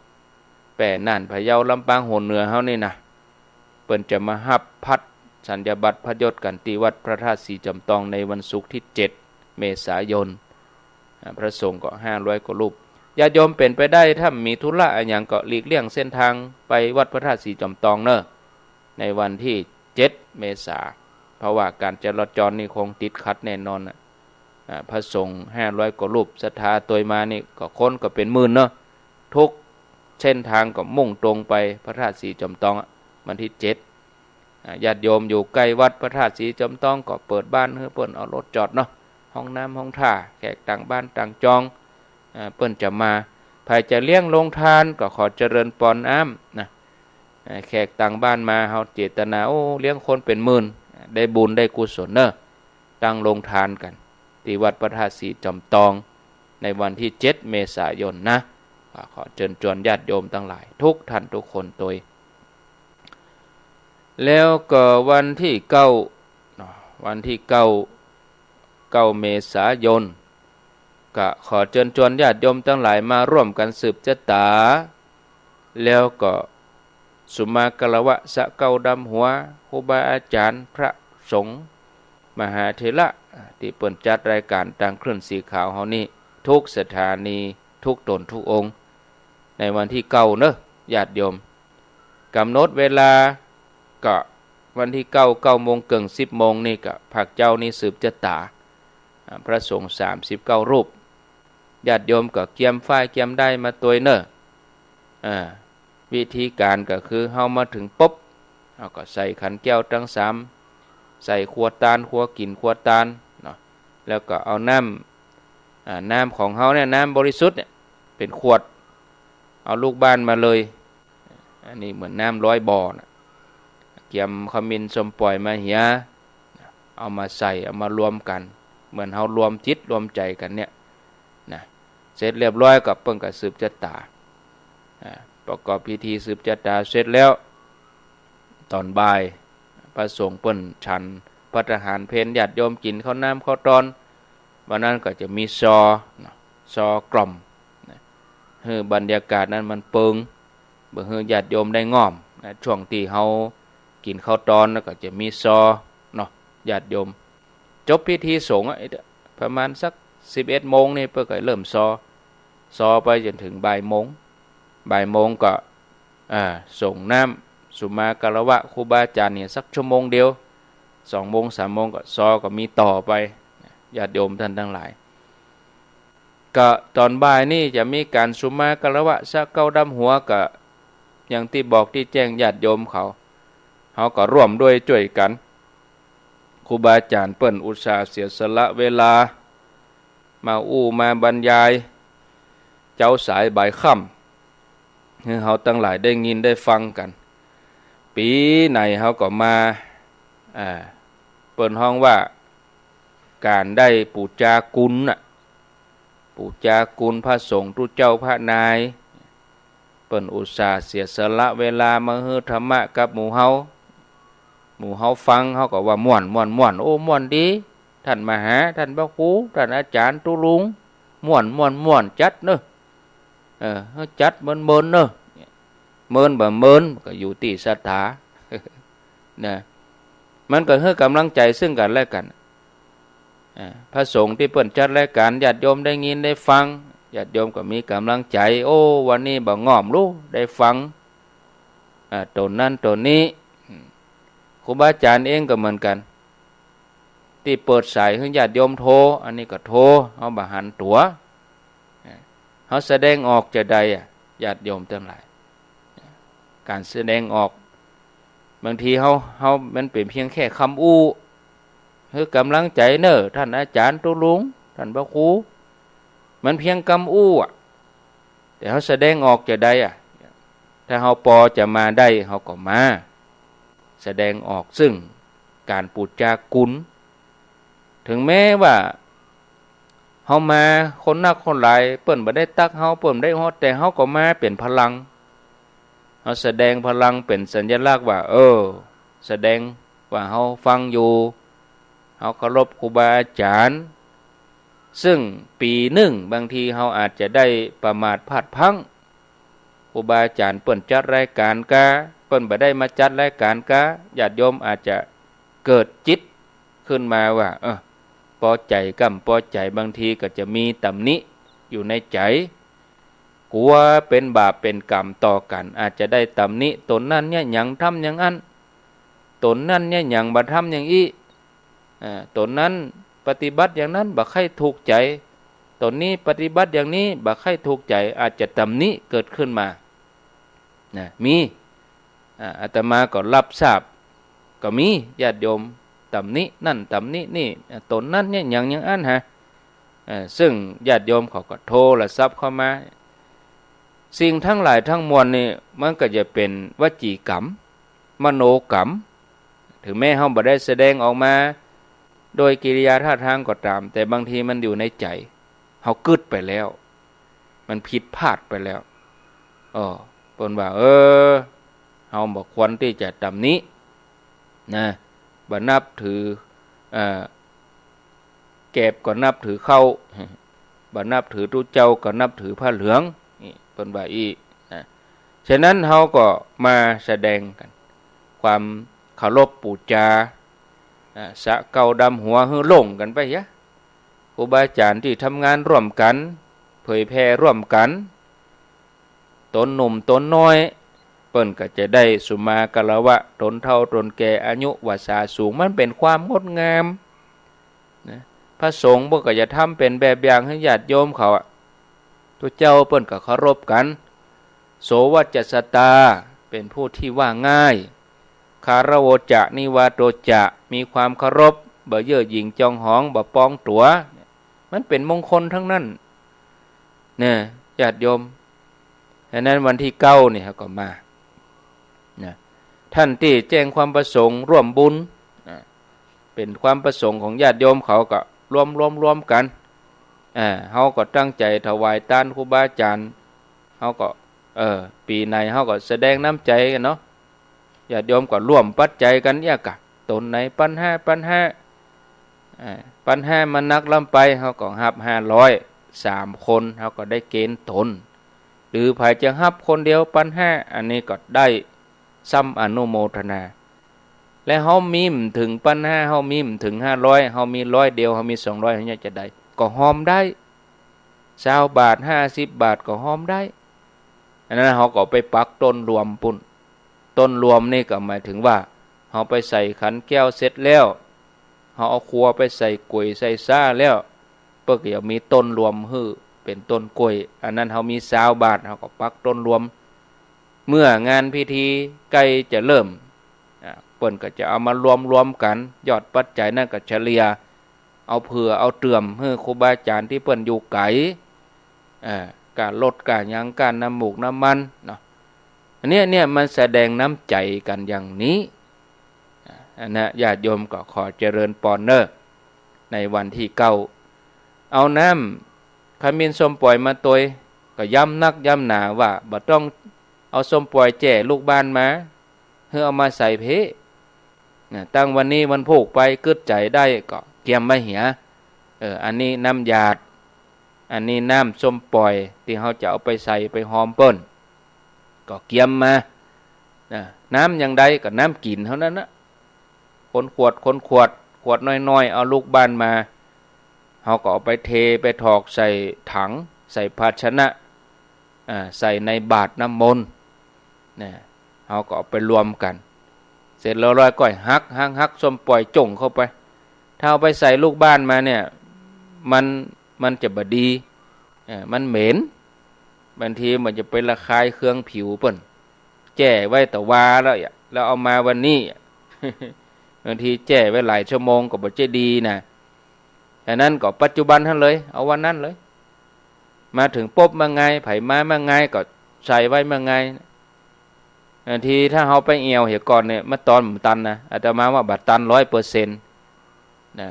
แป้ น่าน พะเยา ลำปาง หนเหนือเฮานี่นะ เปิ้นจะมาฮับพัตรสัญญาบัตรพัตรยศกั๋นตี้วัดพระธาตุศรีจอมตองในวันศุกร์ตี้เจ็ดเมษายน อ่า พระสงฆ์ก็ห้าร้อยกว่ารูป ญาติโยมเป๋นไปได้ ถ้ามีธุระอะหยังก็หลีกเลี่ยงเส้นทางไปวัดพระธาตุศรีจอมตองเน่อ ในวันตี้เจ็ดเมษา เพราะว่าก๋านจราจรนี่คงติดขัดแน่นอนน่ะ อ่า พระสงฆ์ห้าร้อยกว่ารูป ศรัทธาตวยมานี่ก็คนก็เป๋นหมื่นเนาะ ทุกเส้นทางก็มุ่งตรงไปพระธาตุศรีจอมตองอะ วันตี้เจ็ด อ่า ญาติโยมอยู่ใก้วัดพระธาตุศรีจอมตองก็เปิดบ้านหื้อเปิ้นเอารถจอดเนาะ ห้องน้ำห้องท่า แขกต่างบ้านต่างจอง อ่า เปิ้นจะมา ใผจะเลี้ยงโฮงตานก็ขอเจริญปอนอ้ำนะ แขกต่างบ้านมา เฮาเจตนา โอ้ เลี้ยงคนเป๋นหมื่น ได้บุญได้กุศลเน่อ ตั้งโฮงตานกั๋น ตี้วัดพระธาตุสีจ๋อมตอง ในวันตี้เจ็ดเมษายนนะ ขอเจิญจวนญาติโยมตังหลาย กู้ต้านกู้คนตวย แล้วก็วันตี้เก้าเนาะ วันตี้เก้า เก้าเมษายน ก็ขอเจิญจวนญาติโยมตังหลายมาร่วมกั๋นสืบจะต๋า แล้วก็สุมาคารวะสะเก๊าดำหัว ครูบาอาจ๋ารย์ พระสงฆ์ มหาเถระ ตี้เปิ้นจัดรายก๋านตางคลื่นสีขาวเฮานี้ กู้สถานี กู้ต๋นกู้องค์ ในวันตี้เก้าเน่อ ญาติโยม ก๋ำหนดเวลาก็วันตี้เก้า เก้าโมงเกิ่ง สิบโมงนี่ก็ภาคเจ๊านี่สืบจะต๋า อ่า พระสงฆ์สามสิบเก้ารูป ญาติโยมก็เกียมฝ้ายเกียมด้ายมาตวยเน่อ อ่า วิธีก๋านก็คือเฮามาเถิงปุ๊บ เฮาก็ใส่ขันแก้วตังสาม ใส่ขวดตาน ขวดกิ๋น ขวดตานเนาะ แล้วก็เอาน้ำ อ่า น้ำของเฮาเนี่ย น้ำบริสุทธิ์เนี่ย เป๋นขวด เอาลูกบ้านมาเลย อันนี้เหมือนน้ำร้อยบ่อน่ะ เกียมขมิ้นส้มป่อยมาเหีย เอามาใส่ เอามารวมกั๋น เหมือนเฮารวมจิตรวมใจ๋กั๋นเนี่ยนะ เสร็จเรียบร้อยก็เปิ้นก็สืบจะต๋า อ่า ประกอบพิธีสืบจะต๋าเสร็จแล้ว ต๋อนบ่าย พระสงฆ์เปิ้นฉันภัตตาหารเพล ญาติโยมกิ๋นข้าวน้ำข้าวตอน วันนั้นก็จะมีซอเนาะ ซอกล่อมนะ หื้อบรรยากาศนั้นมันเปิง บ่หื้อญาติโยมได้ง่อมนะ ช่วงตี้เฮากิ๋นข้าวตอนแล้วก็จะมีซอเนาะ ญาติโยม จบพิธีสงฆ์อะ ประมาณสักสิบเอ็ดโมงนี่เปิ้นก็เริ่มซอ ซอไปจ๋นเถิงบ่ายโมง บ่ายโมงก็ อ่า สรงน้ำสุมาคารวะครูบาอาจ๋ารย์เนี่ยสักชั่วโมงเดียว สองโมงสามโมงก็ซอก็มีต่อไป ญาติโยมต้านตังหลาย ก็ต๋อนบ่ายนี่จะมีก๋านสุมาคารวะสะเก๊าดำหัว ก็อย่างตี้บอกตี้แจ้งญาติโยมเขา เฮาก็ร่วมด้วยจ้วยกั๋น ครูบาอาจ๋ารย์เปิ้นอุตส่าห์เสียสละเวลา มาอู้มาบรรยาย เจ๊าสายบ่ายค่ำ หื้อเฮาตังหลายได้ยินได้ฟังกั๋น ปี๋ไหนเฮาก็มา อ่า เปิ้นฮ้องว่า ก๋านได้ปู๋จากุณน่ะ ปู๋จากุณพระสงฆ์ตุ๊เจ้าพระนาย เปิ้นอุตส่าห์เสียสละเวลามาหื้อธรรมะกับหมู่เฮา หมู่เฮาฟัง เฮาก็ว่าม่วน ม่วน ม่วน โอ้ ม่วนดี ต้านมหา ต้านพระครู ต้านอาจ๋ารย์ตุ๊ลุง ม่วน ม่วน ม่วนจัดเน่อ เออ จัดเมินๆ เน่อ เมินบ่เมินก็อยู่ตี้ศรัทธา นะ มันก็หื้อก๋ำลังใจ๋ซึ่งกั๋นและกั๋น อ่า พระสงฆ์ตี้เปิ้นจัดรายก๋าน ญาติโยมได้ยินได้ฟัง ญาติโยมก็มีก๋ำลังใจ๋ โอ้ วันนี้บ่ง่อมลู้ ได้ฟัง อ่า ต๋นนั้นต๋นนี้ อืม ครูบาอาจ๋ารย์เองก็เหมือนกั๋น ตี้เปิดสายหื้อญาติโยมโทร อันนี้ก็โทร เฮาบ่หันตั๋ว เฮาแสดงออกจาใดอะ ญาติโยมตังหลาย ก๋านแสดงออก บางทีเฮา เฮา มันเป๋นเพียงแค่กำอู้ หื้อก๋ำลังใจ๋เน่อ ต้านอาจ๋ารย์ตุ๊ลุง ต้านพระครู มันเพียงกำอู้อะ แต่เฮาแสดงออกจาใดอะ ถ้าเฮาปอจะมาได้ เฮาก็มา แสดงออกซึ่งก๋านปู๋จากุณ เถิงแม้ว่า เฮามาคนนักคนหลาย เปิ้นบ่ได้ตักเฮา เปิ้นบ่ได้ฮอด แต่เฮาก็มาเป๋นพลัง เฮาแสดงพลังเป๋นสัญลักษณ์ว่า เออ แสดงว่าเฮาฟังอยู่ เฮาเคารพครูบาอาจ๋ารย์ ซึ่งปี๋นึ่งบางทีเฮาอาจจะได้ประมาทพลาดพลั้ง ครูบาอาจ๋ารย์เปิ้นจัดรายก๋านกา เปิ้นบ่ได้มาจัดรายก๋านกา ญาติโยมอาจจะเกิดจิตขึ้นมาว่า เออ ปอใจ๋ก้ำปอใจ๋ บางทีก็จะมีตำหนิอยู่ในใจ๋ กั๋วเป๋นบาปเป๋นก๋รรมต่อกั๋น อาจจะได้ตำหนิ ต๋นนั้นเนี่ยหยังทำอย่างอั้น ต๋นนั้นเนี่ยหยังบ่ทำอย่างอี้ อ่า ต๋นนั้นปฏิบัติอย่างนั้นบ่ใค่ถูกใจ๋ ต๋นนี้ปฏิบัติอย่างนี้บ่ใค่ถูกใจ๋ อาจจะตำหนิเกิดขึ้นมา นะ มี อ่า อาตมาก็รับทราบ ก็มีญาติโยมตำหนินั่นตำหนินี่ อ่า ต๋นนั้นเนี่ยหยังอย่างอั้นหา เอ่อ ซึ่งญาติโยมเขาก็โทรศัพท์เข้ามา สิ่งตังหลายตังมวลนี่มันก็จะเป๋นวจีกรรม มโนกรรม เถิงแม้เฮาบ่ได้แสดงออกมาโดยกิริยาท่าตางก็ต๋าม แต่บางทีมันอยู่ในใจ๋ เฮากึ๊ดไปแล้ว มันผิดพลาดไปแล้ว เออ เปิ้นว่า เออ เฮาบ่ควรตี้จะตำหนินะ บ่นับถือ เอ่อ แกบก็นับถือเข้า บ่นับถือตุ๊เจ้าก็นับถือผ้าเหลือง นี่เปิ้นว่าอี้นะ ฉะนั้นเฮาก็มาแสดงกั๋น ความเคารพปู๋จา อ่า สะเกล้าดำหัวหื้อโล่งกั๋นไปเหีย ครูบาอาจ๋ารย์ตี้ทำงานร่วมกั๋น เผยแผ่ร่วมกั๋น ต๋นหนุ่มต๋นน้อย เปิ้นก็จะได้สุมาคารวะ ต๋นเฒ่าต๋นแก่ อายุวัสสาสูง มันเป๋นความงดงามนะ พระสงฆ์เปิ้นก็จะทำเป๋นแบบอย่างหื้อญาติโยมเขาอะ ตุ๊เจ้าเปิ้นก็เคารพกั๋น โสวัจจสตา เป๋นผู้ตี้ว่าง่าย คารโวจะ นิวาโตจะ มีความเคารพ บ่เย่อหยิ่งจองหอง บ่ปองตั๋ว มันเป๋นมงคลตังนั้น เนี่ย ญาติโยม ฉะนั้นวันตี้เก้านี่เฮาก็มา นะ ต้านตี้แจ้งความประสงค์ร่วมบุญ นะ เป๋นความประสงค์ของญาติโยมเขาก็รวม รวม รวมกั๋น อ่า เฮาก็ตั้งใจ๋ถวายตานครูบาอาจ๋ารย์ เฮาก็ เออ ปี๋ไหนเฮาก็แสดงน้ำใจ๋กั๋นเนาะ ญาติโยมก็ร่วมปัจจัยกั๋นเยียะก่ะ ต๋นไหนปันห้า ปันห้า อ่า ปันห้ามันนักล้ำไป เฮาก็ฮับห้าร้อย สามคน เฮาก็ได้เกณฑ์ต๋น หรือใผจะฮับคนเดียวปันห้า อันนี้ก็ได้ ซ้ำอนุโมทนา และเฮามีบ่เถิงปันห้า เฮามีบ่เถิงห้าร้อย เฮามีร้อยเดียว เฮามีสองร้อย เฮาจะได้ ก็ฮอมได้ ซาวบาท ห้าสิบบาท ก็ฮอมได้ อันนั้นเฮาก็ไปปักต้นรวมปู๊น ต้นรวมนี่ก็หมายเถิงว่า เฮาไปใส่ขันแก้วเสร็จแล้ว เฮาเอาครัวไปใส่ก๋วยใส่ซ้าแล้ว เปิ้นก็จะมีต้นรวมหื้อเป๋นต้นก๋วย อันนั้นเฮามีซาวบาท เฮาก็ปักต้นรวม เมื่องานพิธีใก้จะเริ่ม อ่า เปิ้นก็จะเอามารวมๆ กั๋น ยอดปัจจัยนั้นก็เฉลี่ย เอาเผื่อเอาเตื่อมหื้อครูบาอาจ๋ารย์ตี้เปิ้นอยู่ไก๋ อ่า ก้ารถก้าหยัง ก้าน้ำมูกน้ำมันเนาะ อันเนี้ย เนี่ยมันแสดงน้ำใจ๋กั๋นอย่างนี้ อ่า อันนะ ญาติโยมก็ขอเจริญปอนเน่อ ในวันตี้เก้า เอาน้ำขมิ้นส้มป่อยมาตวย ก็ย้ำนักย้ำหนาว่าบ่ต้องเอาส้มป่อยแจ้ลูกบ้านมา หื้อเอามาใส่เพนะ ตั้งวันนี้วันพูกไป กึ๊ดใจ๋ได้ก็เกียมไว้เหีย เออ อันนี้น้ำหยาด อันนี้น้ำส้มป่อยตี้เฮาจะเอาไปใส่ไปฮอมเปิ้น ก็เกียมมา นะ น้ำอย่างใดก็น้ำกิ๋นเต้านั้นนะ คนขวด คนขวด ขวดน้อยๆ เอาลูกบ้านมา เฮาก็เอาไปเทไปถอกใส่ถัง ใส่ภาชนะ อ่า ใส่ในบาตรน้ำมนต์ นะ เฮาก็เอาไปรวมกั๋น เสร็จแล้วเฮาก็หัก หัก หักส้มป่อยจ้งเข้าไป ถ้าเอาไปใส่ลูกบ้านมาเนี่ย มัน มันจะบ่ดี เออ มันเหม็น บางทีมันจะไประคายเคืองผิวเปิ้น แจ้ไว้ตะวาแล้วอะ แล้วเอามาวันนี้อะ บางทีแจ้ไว้หลายชั่วโมงก็บ่ใจ้ดีนะ ฉะนั้นก็ปัจจุบันหั้นเลย เอาวันนั้นเลย มาเถิงปุ๊บเมื่อไง ใผมาเมื่อไงก็ใส่ไว้เมื่อไง บางทีถ้าเฮาไปแอ่วเหียก่อนเนี่ย เมื่อตอนบ่ตันนะ อาตมาว่าบ่ตันร้อยเปอร์เซ็นต์ นะ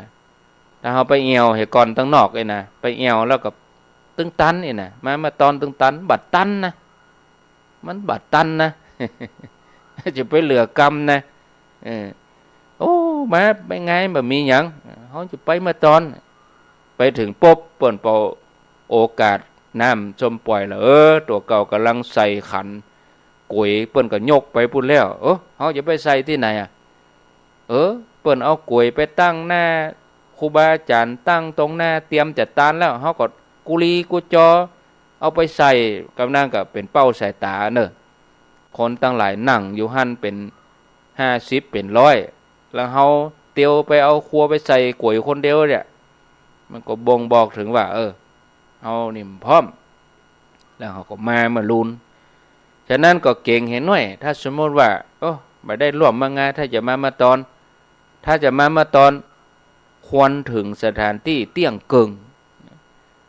ถ้าเฮาไปแอ่วเหียก่อนตังนอกเองนะ ไปแอ่วแล้วก็ตึงตันเองนะ มาเมื่อตอนตึงตัน บ่ตันนะ มันบ่ตันนะ จะไปเหลือกำนะ เออ โอ้ มาไปไง บ่มีหยัง เฮาจะไปเมื่อตอน ไปเถิงปุ๊บ เปิ้นเป่าโอกาสน้ำส้มป่อยละ เออ ตั๋วเก่ากำลังใส่ขันก๋วย เปิ้นก็ยกไปปู๊นแล้ว เออ เฮาจะไปใส่ตี้ไหนอะ เออ เปิ้นเอาก๋วยไปตั้งหน้าครูบาอาจ๋ารย์ ตั้งตรงหน้า เตรียมจะตานแล้ว เฮาก็กุลีกุจอ เอาไปใส่ กำนั้นก็เป๋นเป้าสายต๋าเน่อ คนตังหลายนั่งอยู่หั้นเป๋นห้าสิบเป๋นร้อย แล้วเฮาเตียวไปเอาครัวไปใส่ก๋วยคนเดียวเนี่ย มันก็บ่งบอกเถิงว่า เออ เฮานี่มันพร้อม แล้วเฮาก็มาเมื่อลูน ฉะนั้นก็เก๋งเหียหน้อย ถ้าสมมุติว่า โอ้ บ่ได้ร่วมเมื่อไง ถ้าจะมาเมื่อตอน ถ้าจะมาเมื่อตอน ควรเถิงสถานตี้เตี้ยงเกิ่ง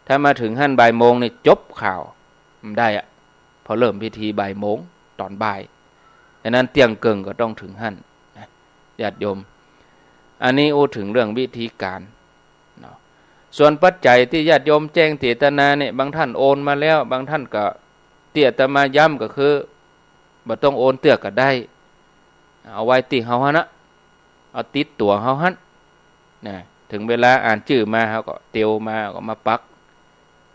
ถ้ามาเถิงหั้นบ่ายโมงนี่จบข่าว บ่ได้อะ อเริ่มพิธีบ่ายโมงต๋อนบ่าย ฉะนั้นเตี้ยงเกิ่งก็ต้องเถิงหั้นนะญาติโยม อันนี้อู้เถิงเรื่องวิธีก๋านเนาะ ส่วนปัจจัยตี้ญาติโยมแจ้งเจตนาเนี่ย บางท่านโอนมาแล้ว บางท่านก็ ตี้อาตมาย้ำก็คือ บ่ต้องโอนเตื้อก็ได้ เอาไว้ตี้เฮาหั้นนะ เอาติดตั๋วเฮาหั้นนะ เถิงเวลาอ่านจื้อมา เฮาก็เตียวมา ก็มาปัก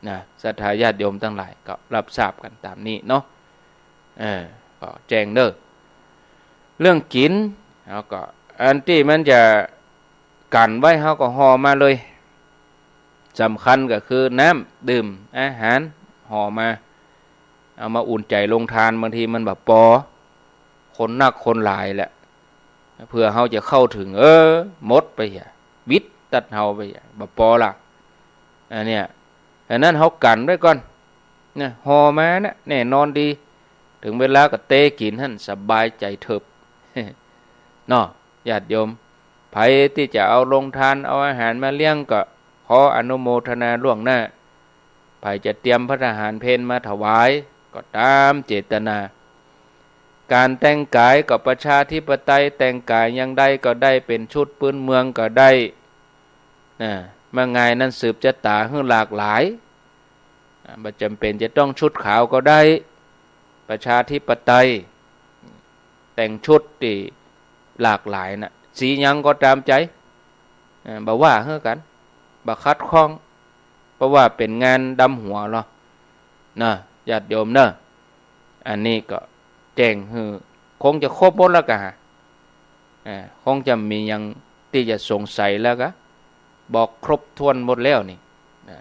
นะ ศรัทธาญาติโยมตังหลายก็รับทราบกั๋นต๋ามนี้เนาะ เออ ก็แจ้งเน่อ เรื่องกิ๋น เฮาก็ อันตี้มันจะกั๋นไว้ เฮาก็ห่อมาเลย สำคัญก็คือน้ำดื่ม อาหาร ห่อมา เอามาอุ่นใจ๋โฮงตาน บางทีมันบ่ปอ คนนักคนหลายแหละ เผื่อเฮาจะเข้าเถิง เออ หมดไปเหีย วิดตัดเฮาไปเหีย บ่ปอละ อันเนี้ย ฉะนั้นเฮากั๋นไว้ก่อนนะ ห่อมานะ แน่นอนดี เถิงเวลาก็เตกิ๋นหั้น สบายใจ๋เถิบ เนาะ ญาติโยม ใผตี้จะเอาโฮงตาน เอาอาหารมาเลี้ยงก็ขออนุโมทนาล่วงหน้า ใผจะเตรียมภัตตาหารเพลมาถวาย ก็ต๋ามเจตนา ก๋านแต่งก๋ายก็ประชาธิปไตย แต่งก๋ายอย่างใดก็ได้ เป๋นชุดปื๊นเมืองก็ได้นะ เมื่องายนั้นสืบจะต๋าหื้อหลากหลาย อ่า บ่จ๋ำเป๋นจะต้องชุดขาวก็ได้ ประชาธิปไตย แต่งชุดตี้หลากหลายนะ สีหยังก็ต๋ามใจ๋ อ่า บ่ว่าหื้อกั๋น บ่ขัดข้อง เพราะว่าเป๋นงานดำหัวลอนะ ญาติโยมเน่อ อันนี้ก็แจ้งหื้อ คงจะครบหมดแล้วกา อ่า คงจะบ่มีหยังตี้จะสงสัยแล้วกา บอกครบถ้วนหมดแล้วนี่นะ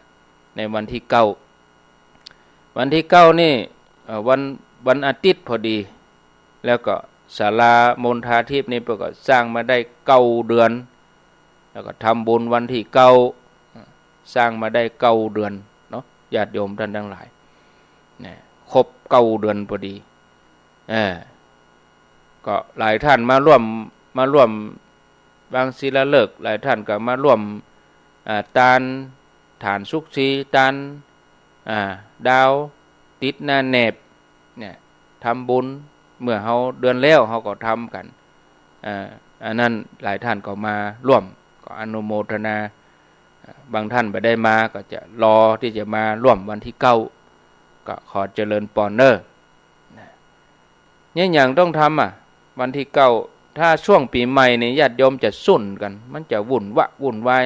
ในวันตี้เก้า วันตี้เก้านี่ เอ่อ วัน วันอาทิตย์พอดี แล้วก็ศาลามณฑาทิพย์นี่เปิ้นก็สร้างมาได้เก้าเดือน แล้วก็ทำบุญวันตี้เก้า สร้างมาได้เก้าเดือนเนาะ ญาติโยมต้านตังหลาย นะ ครบเก้าเดือนพอดี เออ ก็หลายต้านมาร่วม มาร่วมวางศิลาฤกษ์ หลายต้านก็มาร่วม อ่า ตาน ฐานสุกสี ตาน อ่า ดาว ติดหน้าแนบ เนี่ย ทำบุญ เมื่อเฮาเดือนแล้วเฮาก็ทำกั๋น อ่า อันนั้นหลายต้านก็มาร่วม ก็อนุโมทนา อ่า บางต้านบ่ได้มาก็จะรอตี้จะมาร่วมวันตี้เก้า ก็ขอเจริญปอนเน่อ นะ เนี่ยหยังต้องทำอะ วันตี้เก้า ถ้าช่วงปี๋ใหม่นี่ญาติโยมจะสุนกั๋น มันจะวุ่นวะวุ่นวาย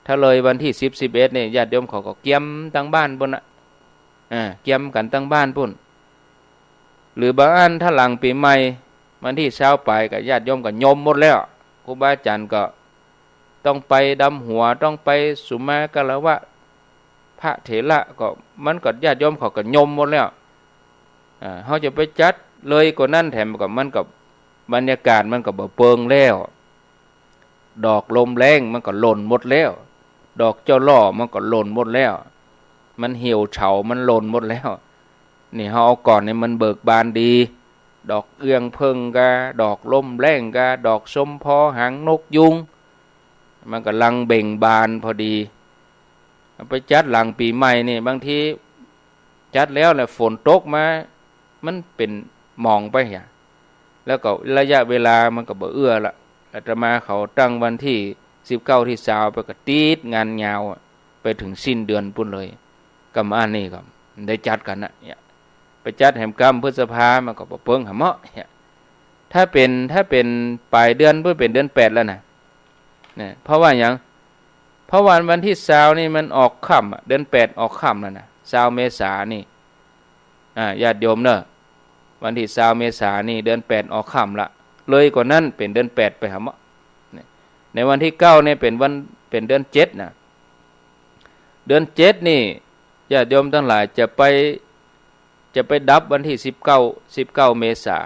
ถ้าเลยวันตี้สิบ สิบเอ็ดนี่ญาติโยมเขาก็เกียมตังบ้านปู้นนะ อ่า เกียมกั๋นตังบ้านปู้น หรือบ่อั้นถ้าหลังปี๋ใหม่ วันตี้ซาวปลายก็ญาติโยมก็ยมหมดแล้ว ครูบาอาจ๋ารย์ก็ต้องไปดำหัว ต้องไปสุมาคารวะ พระเถระก็ มันก็ญาติโยมเขาก็ยมหมดแล้ว อ่า เฮาจะไปจัดเลยกว่านั้นแถมก็ มันก็ บรรยากาศมันก็บ่เปิงแล้ว ดอกลมแล้งมันก็หล่นหมดแล้ว ดอกเจ้าล่อมันก็หล่นหมดแล้ว มันเหี่ยวเฉา มันหล่นหมดแล้ว นี่เฮาเอาก่อนนี่มันเบิกบานดี ดอกเอื้องเผิ่งกา ดอกลมแล้งกา ดอกชมพอหางนกยูง มันก่ำลังเบ่งบานพอดี เอาไปจัดหลังปี๋ใหม่นี่ บางทีจัดแล้วแหละฝนตกมา มันเป๋นหมองไปเหีย แล้วก็ระยะเวลามันก็บ่เอื้อละ อาตมาเขาตั้งวันตี้สิบเก้าตี้ซาวไปก็ติดงานยาวอะ ไปเถิงสิ้นเดือนปู้นเลย กำอันนี้ก็ได้จัดกั๋นนะ เนี่ย ไปจัดแหมกำพฤษภามันก็บ่เปิงหาเหมาะ เนี่ย ถ้าเป๋น ถ้าเป๋นปลายเดือนปู้นเป๋นเดือนแปดแล้วนะ เนี่ย เพราะว่าหยัง เพราะว่าวันตี้ซาวนี่มันออกค่ำอะ เดือนแปดออกค่ำแล้วนะ ซาวเมษานี่ อ่า ญาติโยมเน่อ วันตี้ซาวเมษานี่เดือนแปดออกค่ำละ เลยกว่านั้นเป๋นเดือนแปดไปหาเหมาะ เนี่ย ในวันตี้เก้านี่เป๋นวัน เป๋นเดือนเจ็ดนะ เดือนเจ็ดนี่ญาติโยมตังหลายจะไป จะไปดับวันตี้สิบเก้า สิบเก้าเมษา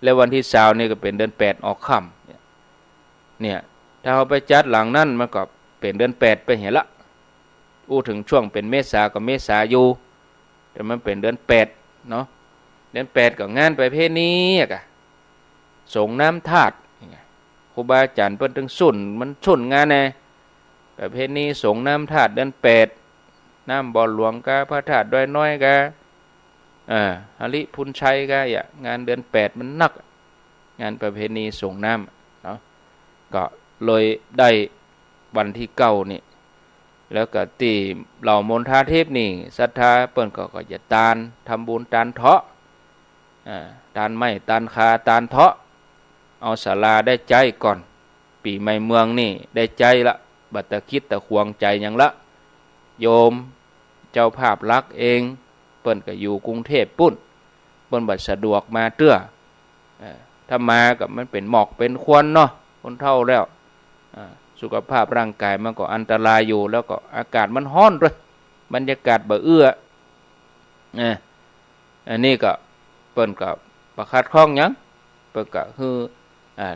แล้ววันตี้ซาวนี่ก็เป๋นเดือนแปดออกค่ำ เนี่ย เนี่ย ถ้าเฮาไปจัดหลังนั้นมันก็เป๋นเดือนแปดไปเหียละ อู้เถิงช่วงเป๋นเมษาก็เมษาอยู่ แต่มันเป๋นเดือนแปดเนาะ เดือนแปดก็งานประเพณีอะกะ สรงน้ำธาตุ ครูบาอาจ๋ารย์เปิ้นตึงสุน มันสุนงานแน่ ประเพณีสรงน้ำธาตุเดือนแปด น้ำบ่อหลวงกา พระธาตุดอยน้อยกา เออ หริภุญชัยก็อย่าง งานเดือนแปดมันนัก งานประเพณีส่งน้ำเนาะ ก็เลยได้วันที่เก้านี่ แล้วก็ตี้เหล่ามณฑาทิพย์นี่ ศรัทธาเปิ้นก็ ก็จะตาน ทำบุญตานเถาะ อ่า ตานไม้ ตานคา ตานเถาะ เอาศาลาได้ใจ๊ก่อน ปี๋ใหม่เมืองนี่ได้ใจ๊ละ บ่ตะคิดตะขวงใจ๋หยังละ โยมเจ้าภาพหลักเอง เปิ้นก็อยู่กรุงเทพฯปุ้น เปิ้นบ่สะดวกมาเตื้อ เอ่อ ถ้ามาก็มันเป๋นหมอกเป๋นควันเนาะ คนเฒ่าแล้ว อ่า สุขภาพร่างกายมันก็อันตรายอยู่ แล้วก็อากาศมันฮ้อนตวย บรรยากาศบ่เอื้อ อ่า อันนี้ก็เปิ้นก็บ่ขัดข้องหยัง เปิ้นก็หื้อ อ่า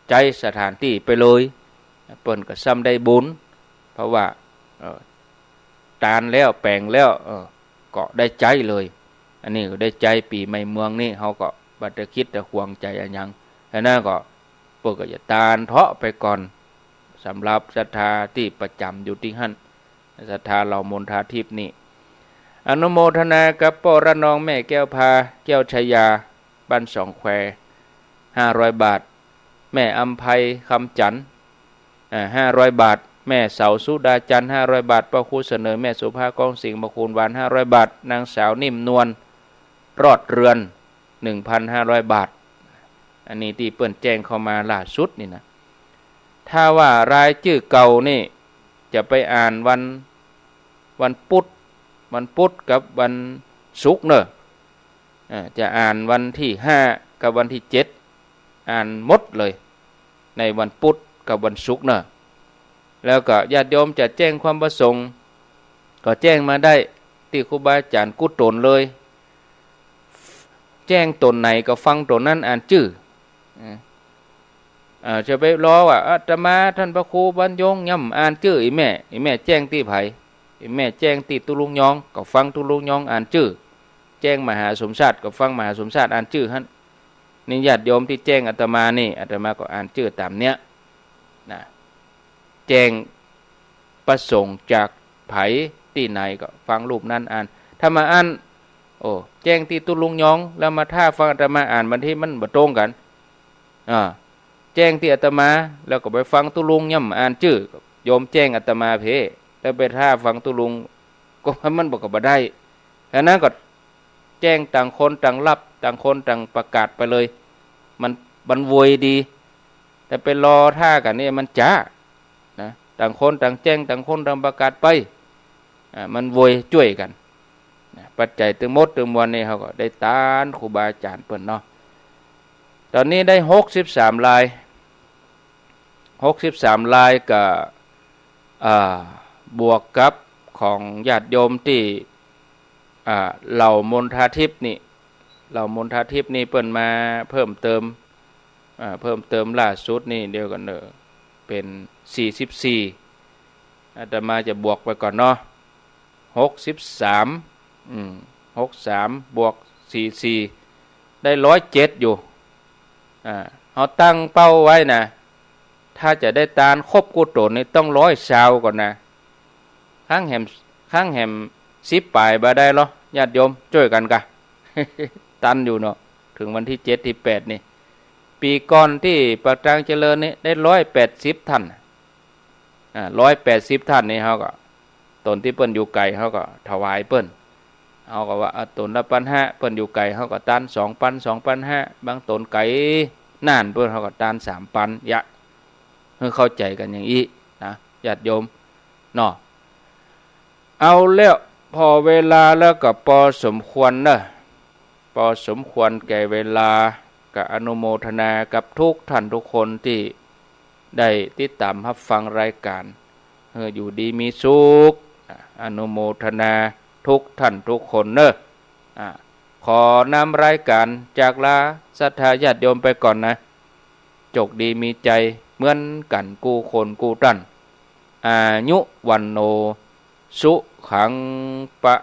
ใจ๊สถานตี้ไปเลย เปิ้นก็ซ้ำได้บุญ เพราะว่า เอ่อ ตานแล้วแป๋งแล้ว เอ่อ ก็ได้ใจ๊เลย อันนี้ก็ได้ใจ๊ปี๋ใหม่เมืองนี่ เฮาก็บ่ตะคิดตะขวงใจ๋อะหยัง ฉะนั้นก็เปิ้นก็จะตานเถาะไปก่อน สำหรับศรัทธาตี้ประจ๋ำอยู่ตี้หั้น ศรัทธาเหล่ามณฑาทิพย์นี่ อนุโมทนากับป้อระนอง แม่แก้วพา แก้วชายา บ้านสองแคว ห้าร้อยบาท แม่อำไพ คำจั๋นทร์ อ่า ห้าร้อยบาท แม่เสา สุดาจันทร์ ห้าร้อยบาท ป้อครูเสนอ แม่สุภา ก้องสิงห์ พระคุณหวาน ห้าร้อยบาท นางสาวนิ่มนวล รอดเรือน หนึ่งพันห้าร้อยบาท อันนี้ตี้เปิ้นแจ้งเข้ามาล่าสุดนี่นะ ถ้าว่ารายจื้อเก่านี่ จะไปอ่านวัน วันพุธ วันพุธกับวันศุกร์เน่อ อ่า จะอ่านวันตี้ห้ากับวันตี้เจ็ด อ่านหมดเลย ในวันพุธกับวันศุกร์เน่อ แล้วก็ญาติโยมจะแจ้งความประสงค์ ก็แจ้งมาได้ตี้ครูบาอาจ๋ารย์กู้ต๋นเลย แจ้งต๋นไหนก็ฟังต๋นนั้นอ่านจื้อ อ่า อ่า จะไปรอว่า อาตมา ท่านพระครูบรรยง ย่ำอ่านจื้อ อีแม่ อีแม่แจ้งตี้ใผ อีแม่แจ้งตี้ตุ๊ลุงยอง ก็ฟังตุ๊ลุงยองอ่านจื้อ แจ้งมหาสมชาติ ก็ฟังมหาสมชาติอ่านจื้อหั้น นี่ญาติโยมตี้แจ้งอาตมานี่ อาตมาก็อ่านจื้อต๋ามเนี้ยนะ แจ้งประสงค์จากใผตี้ไหนก็ฟังรูปนั้นอ่าน ถ้าบ่อั้น โอ้ แจ้งตี้ตุ๊ลุงยอง แล้วมาถ้าฟังอาตมาอ่าน บางทีมันบ่ตรงกั๋น อ่า แจ้งตี้อาตมา แล้วก็ไปฟังตุ๊ลุงย่ำอ่านจื้อ โยมแจ้งอาตมาเพ่ แล้วไปถ้าฟังตุ๊ลุง ก็มันบ่ ก็บ่ได้ ฉะนั้นก็แจ้งต่างคนต่างรับ ต่างคนต่างประกาศไปเลย มัน มันไวดี แต่ไปรอถ้ากั๋นนี่มันจ๊า นะ ต่างคนต่างแจ้ง ต่างคนต่างประกาศไป อ่า มันไวจ้วยกั๋น นะ ปัจจัยตึงหมดตึงมวลนี่ เฮาก็ได้ตานครูบาอาจ๋ารย์เปิ้นเนาะ ต๋อนนี้ได้หกสิบสามราย หกสิบสามรายก็ อ่า บวกกับของญาติโยมตี้ อ่า เหล่ามณฑาทิพย์นี่ เหล่ามณฑาทิพย์นี่เปิ้นมาเพิ่มเติม อ่า เพิ่มเติมล่าสุดนี่ เดี๋ยวก่อนเน่อ เป๋นสี่สิบสี่ อาตมาจะบวกไปก่อนเนาะ หกสิบสาม อืม หกสาม บวกสี่สี่ ได้ร้อยเจ็ดอยู่ อ่า เฮาตั้งเป้าไว้นะ ถ้าจะได้ตานครบกู้ต๋นนี่ต้องร้อยซาวก่อนนะ คังแหม คังแหมสิบป๋ายบ่ได้ลอ ญาติโยมจ้วยกั๋นก่ะ ตันอยู่เนาะ เถิงวันตี้เจ็ดตี้แปดนี่ ปี๋ก่อนตี้ปากตางเจริญนี่ได้ร้อยแปดสิบท่าน อ่า ร้อยแปดสิบท่านนี่ เฮาก็ ต๋นตี้เปิ้นอยู่ไก๋ เฮาก็ถวายเปิ้น เฮาก็ว่า อ่า ต๋นละปันห้า เปิ้นอยู่ไก๋ เฮาก็ตานสองปัน สองปันห้า บางต๋นไก๋น่านปุ้น เฮาก็ตานสามปัน ยะ หื้อเข้าใจ๋กั๋นอย่างอี้นะ ญาติโยมเนาะ เอาแล้ว ผ่อเวลาแล้วก็ปอสมควรเน่อ ปอสมควรแก่เวลา ก็อนุโมทนากับทุกท่านทุกคนตี้ได้ติดต๋ามฮับฟังรายก๋าน หื้ออยู่ดีมีสุข อ่ะ อนุโมทนาทุกท่านทุกคนเน่อ อ่ะ ขอนำรายก๋านจากลาศรัทธาญาติโยมไปก่อนนะ โจคดีมีชัยเหมือนกั๋นกู้คนกู้ต้าน อายุ วัณโณ สุขัง พะ